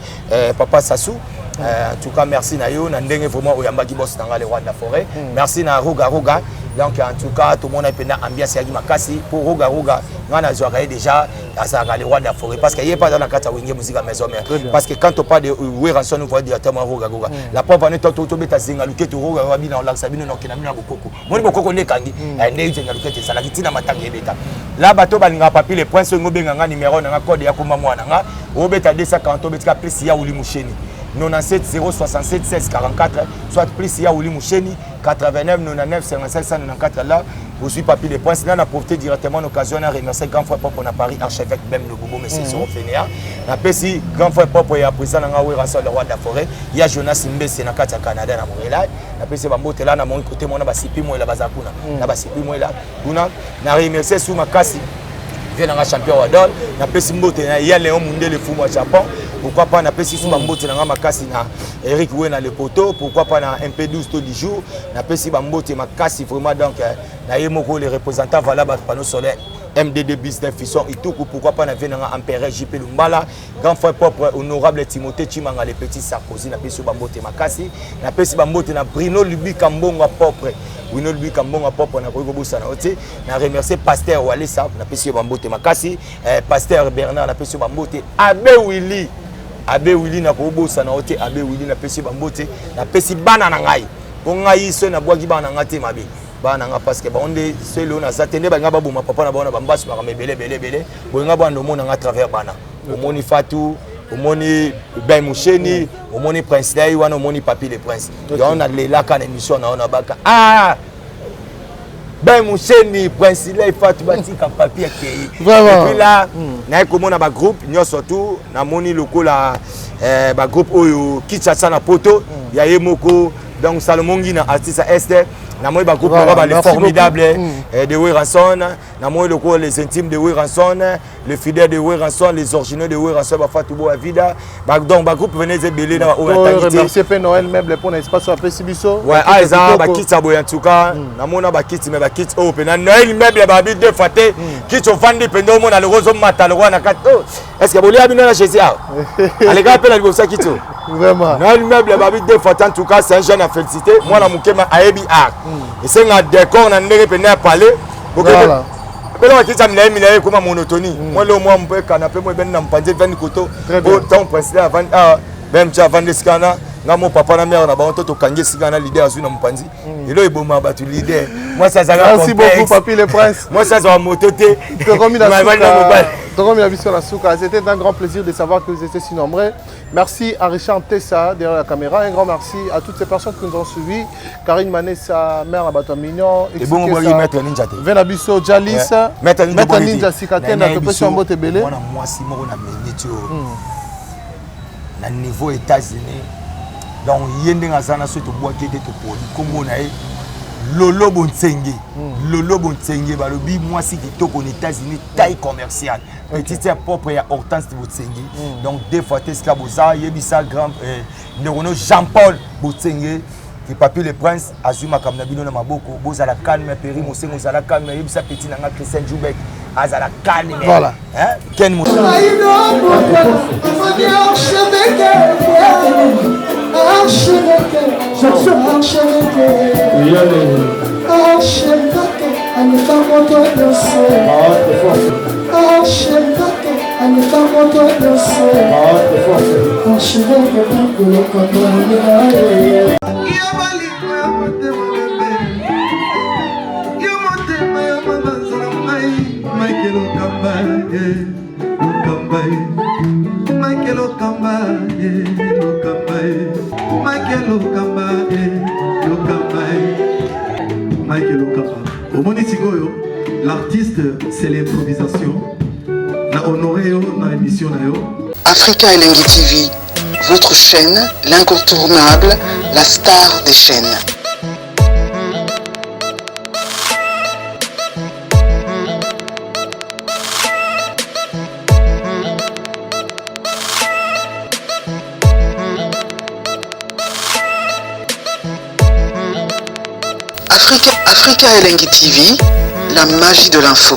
papa Sassou. En tout cas merci na yo na ndenge vraiment oyambaki boss na nga le roi de la forêt. Merci na Roga Roga. Donc en tout cas tomona mpenza ambiance yaki makasi po Roga Roga nga nazwaka ye déjà azalaka le roi de la forêt parce que ye mpe aza na kati ya Wenge Musique ya maison mère, parce que quand on parle de Werrason, nous voit directement Roga Roga. La preuve ane tobeta zenga luketo Roga Roga bina olakisa bino na okenda bino na bokoko moni bokoko nde ekangi nde zenga luketo ezalaki ntina matanga ebeta la bato balingaka papi le prince oyo obenga nga numéro na nga code ya komba mwana nga obeta 240 obetika plus ya Uli Musheni 97 067 16 44 soit plus ya Uli Musheni 89 99 55 194. Là ozwi papi le prince. Là na profité directement l'occasion na remercier grand frère propre na Paris, archevêque Bem le Bobo Monsieur Soro Fenea. Napesi grand frère propre ya président na nga Werrason le roi de la forêt ya Jonas Mbese na kati ya Canada na Montréal, napesi bambote la na moi côté mona basipi moela baza kuna na basipi moela kuna. Na remercier su makasi vie nanga champion wadol, napesi mbote na ya Léon Mundele fumu ya Japon. Pourquoi pas napesi su bambote na nga makasi na Eric Wena le poteau. Pourquoi pas na MP12 to du jour napesi bambote makasi vraiment. Donc na ye moko le représentant valable panneau solaire MDD Business Fisson Ituku. Pourquoi pas na vie nanga empereur JP Lumbala, grand frère propre honorable Timothée Chimanga le petit Sarkozy, napesi bambote makasi. Napesi bambote na Bruno Lubika Mbongo propre, Bruno Lubika Mbongo propre, nakoki kobosana yo te. Na remercier pasteur Walesa, napesi yo bambote makasi. Pasteur Bernard, napesi yo bambote. Abbé Willy, abbé Willy, nakobosana yo te. Abbé Willy, napesi yo bambote. Napesi bana na ngai mpo ngai so nabwaki bana na ngai te mabe bana na nga parce que bango nde so eloo naza te nde balinga baboma papa na bango na bambasu makambo ebele ebele ebele boye. Nga bwana omona nga travers bana, omoni Fatu, omoni Ben Musheni, omoni Prince Dai wana, omoni Papi le Prince. Yango nalelaka na émission na yo na baka ah Ben Musheni, Prince Lay, Fatu batika Papi akei. Et puis là naye komona bagroupe nyonso tu namoni lokola bagroupe oyo Kinshasa na poto ya ye moko. Donc Salomon Ngina artiste ya Est, namoni bagroupe moko ba les formidables de Werrason, namoni lokola les intimes de Werrason, les fidèles de Werrason, les originaux de Werrason, bafatu bo ya vida. Donc bagroupe vene eza ebele na baoyo natangi te. Remercier mpe Noël Meuble mpona espace oyo apesi biso. Ouais, ah eza bakiti ya boye. En tout cas namona bakiti, mais bakiti oyo mpena Noël Meuble babi deux fois te. Kiti ovandi mpenza omona loko ozomata loko na kati. Oh, est ce que bolia bino na Jésus awa alekaka mpe na liboso ya kiti oyo? Vraiment. Noël Meuble babi deux fois. En tout cas c'est un jeune à féliciter, mwana mokema ayebi art esenga décor na ndenge mpenza ya palais. Bela bakiti ya milayi milayi ekoma monotonie. Mwa leo mwa mpe canapé mo ebeni na mopanzi evandi koto ntango président avandi awa bemti avandi esika wana. Nga mo papa na mère na bango to tokangi esika na leader azwi na mopanzi. Mm. Elo eboma bato leader. Mwasi azalaka Merci beaucoup Papi le Prince. Mwasi azwa moto te. Tokomi na suka. Tokomi na biso na suka. C'était un grand plaisir de savoir que vous étiez si nombreux. Merci à Richard Tessa derrière la caméra. Un grand merci à toutes ces personnes qui nous ont suivis. Karine Manessa, mère à Bato Mignon. Et bon, Maître Ninja. Venabiso, Jalis. Maître Ninja, Ninja Sikatenda, Topesi Mbote Belé. Mwana mwasi moko na minute oyo. Na niveau États-Unis. Donc ye ndenge aza na soki tobwaki ete topoli nkombo na ye Lolo Bonsenge. Lolo Bonsenge balobi mwasi kitoko na États-Unis taille commerciale. Petite sœur propre ya Hortense Botsenge. Donc deux fois te esika boza yebisa grand ndeko no Jean-Paul Botsenge que Papi le Prince azwi makambo na bino na maboko, bozala calme. Peri Mosengo ozala calme, yebisa petit na nga Christian Jubek azala calme. Voilà. Hein? Ken Mo Omoni sikoyo l'artiste c'est l'improvisation na honoré yo na émission na yo. Africa Elengi TV, votre chaîne, l'incontournable, la star des chaînes. Africa, Africa Elengi TV, la magie de l'info.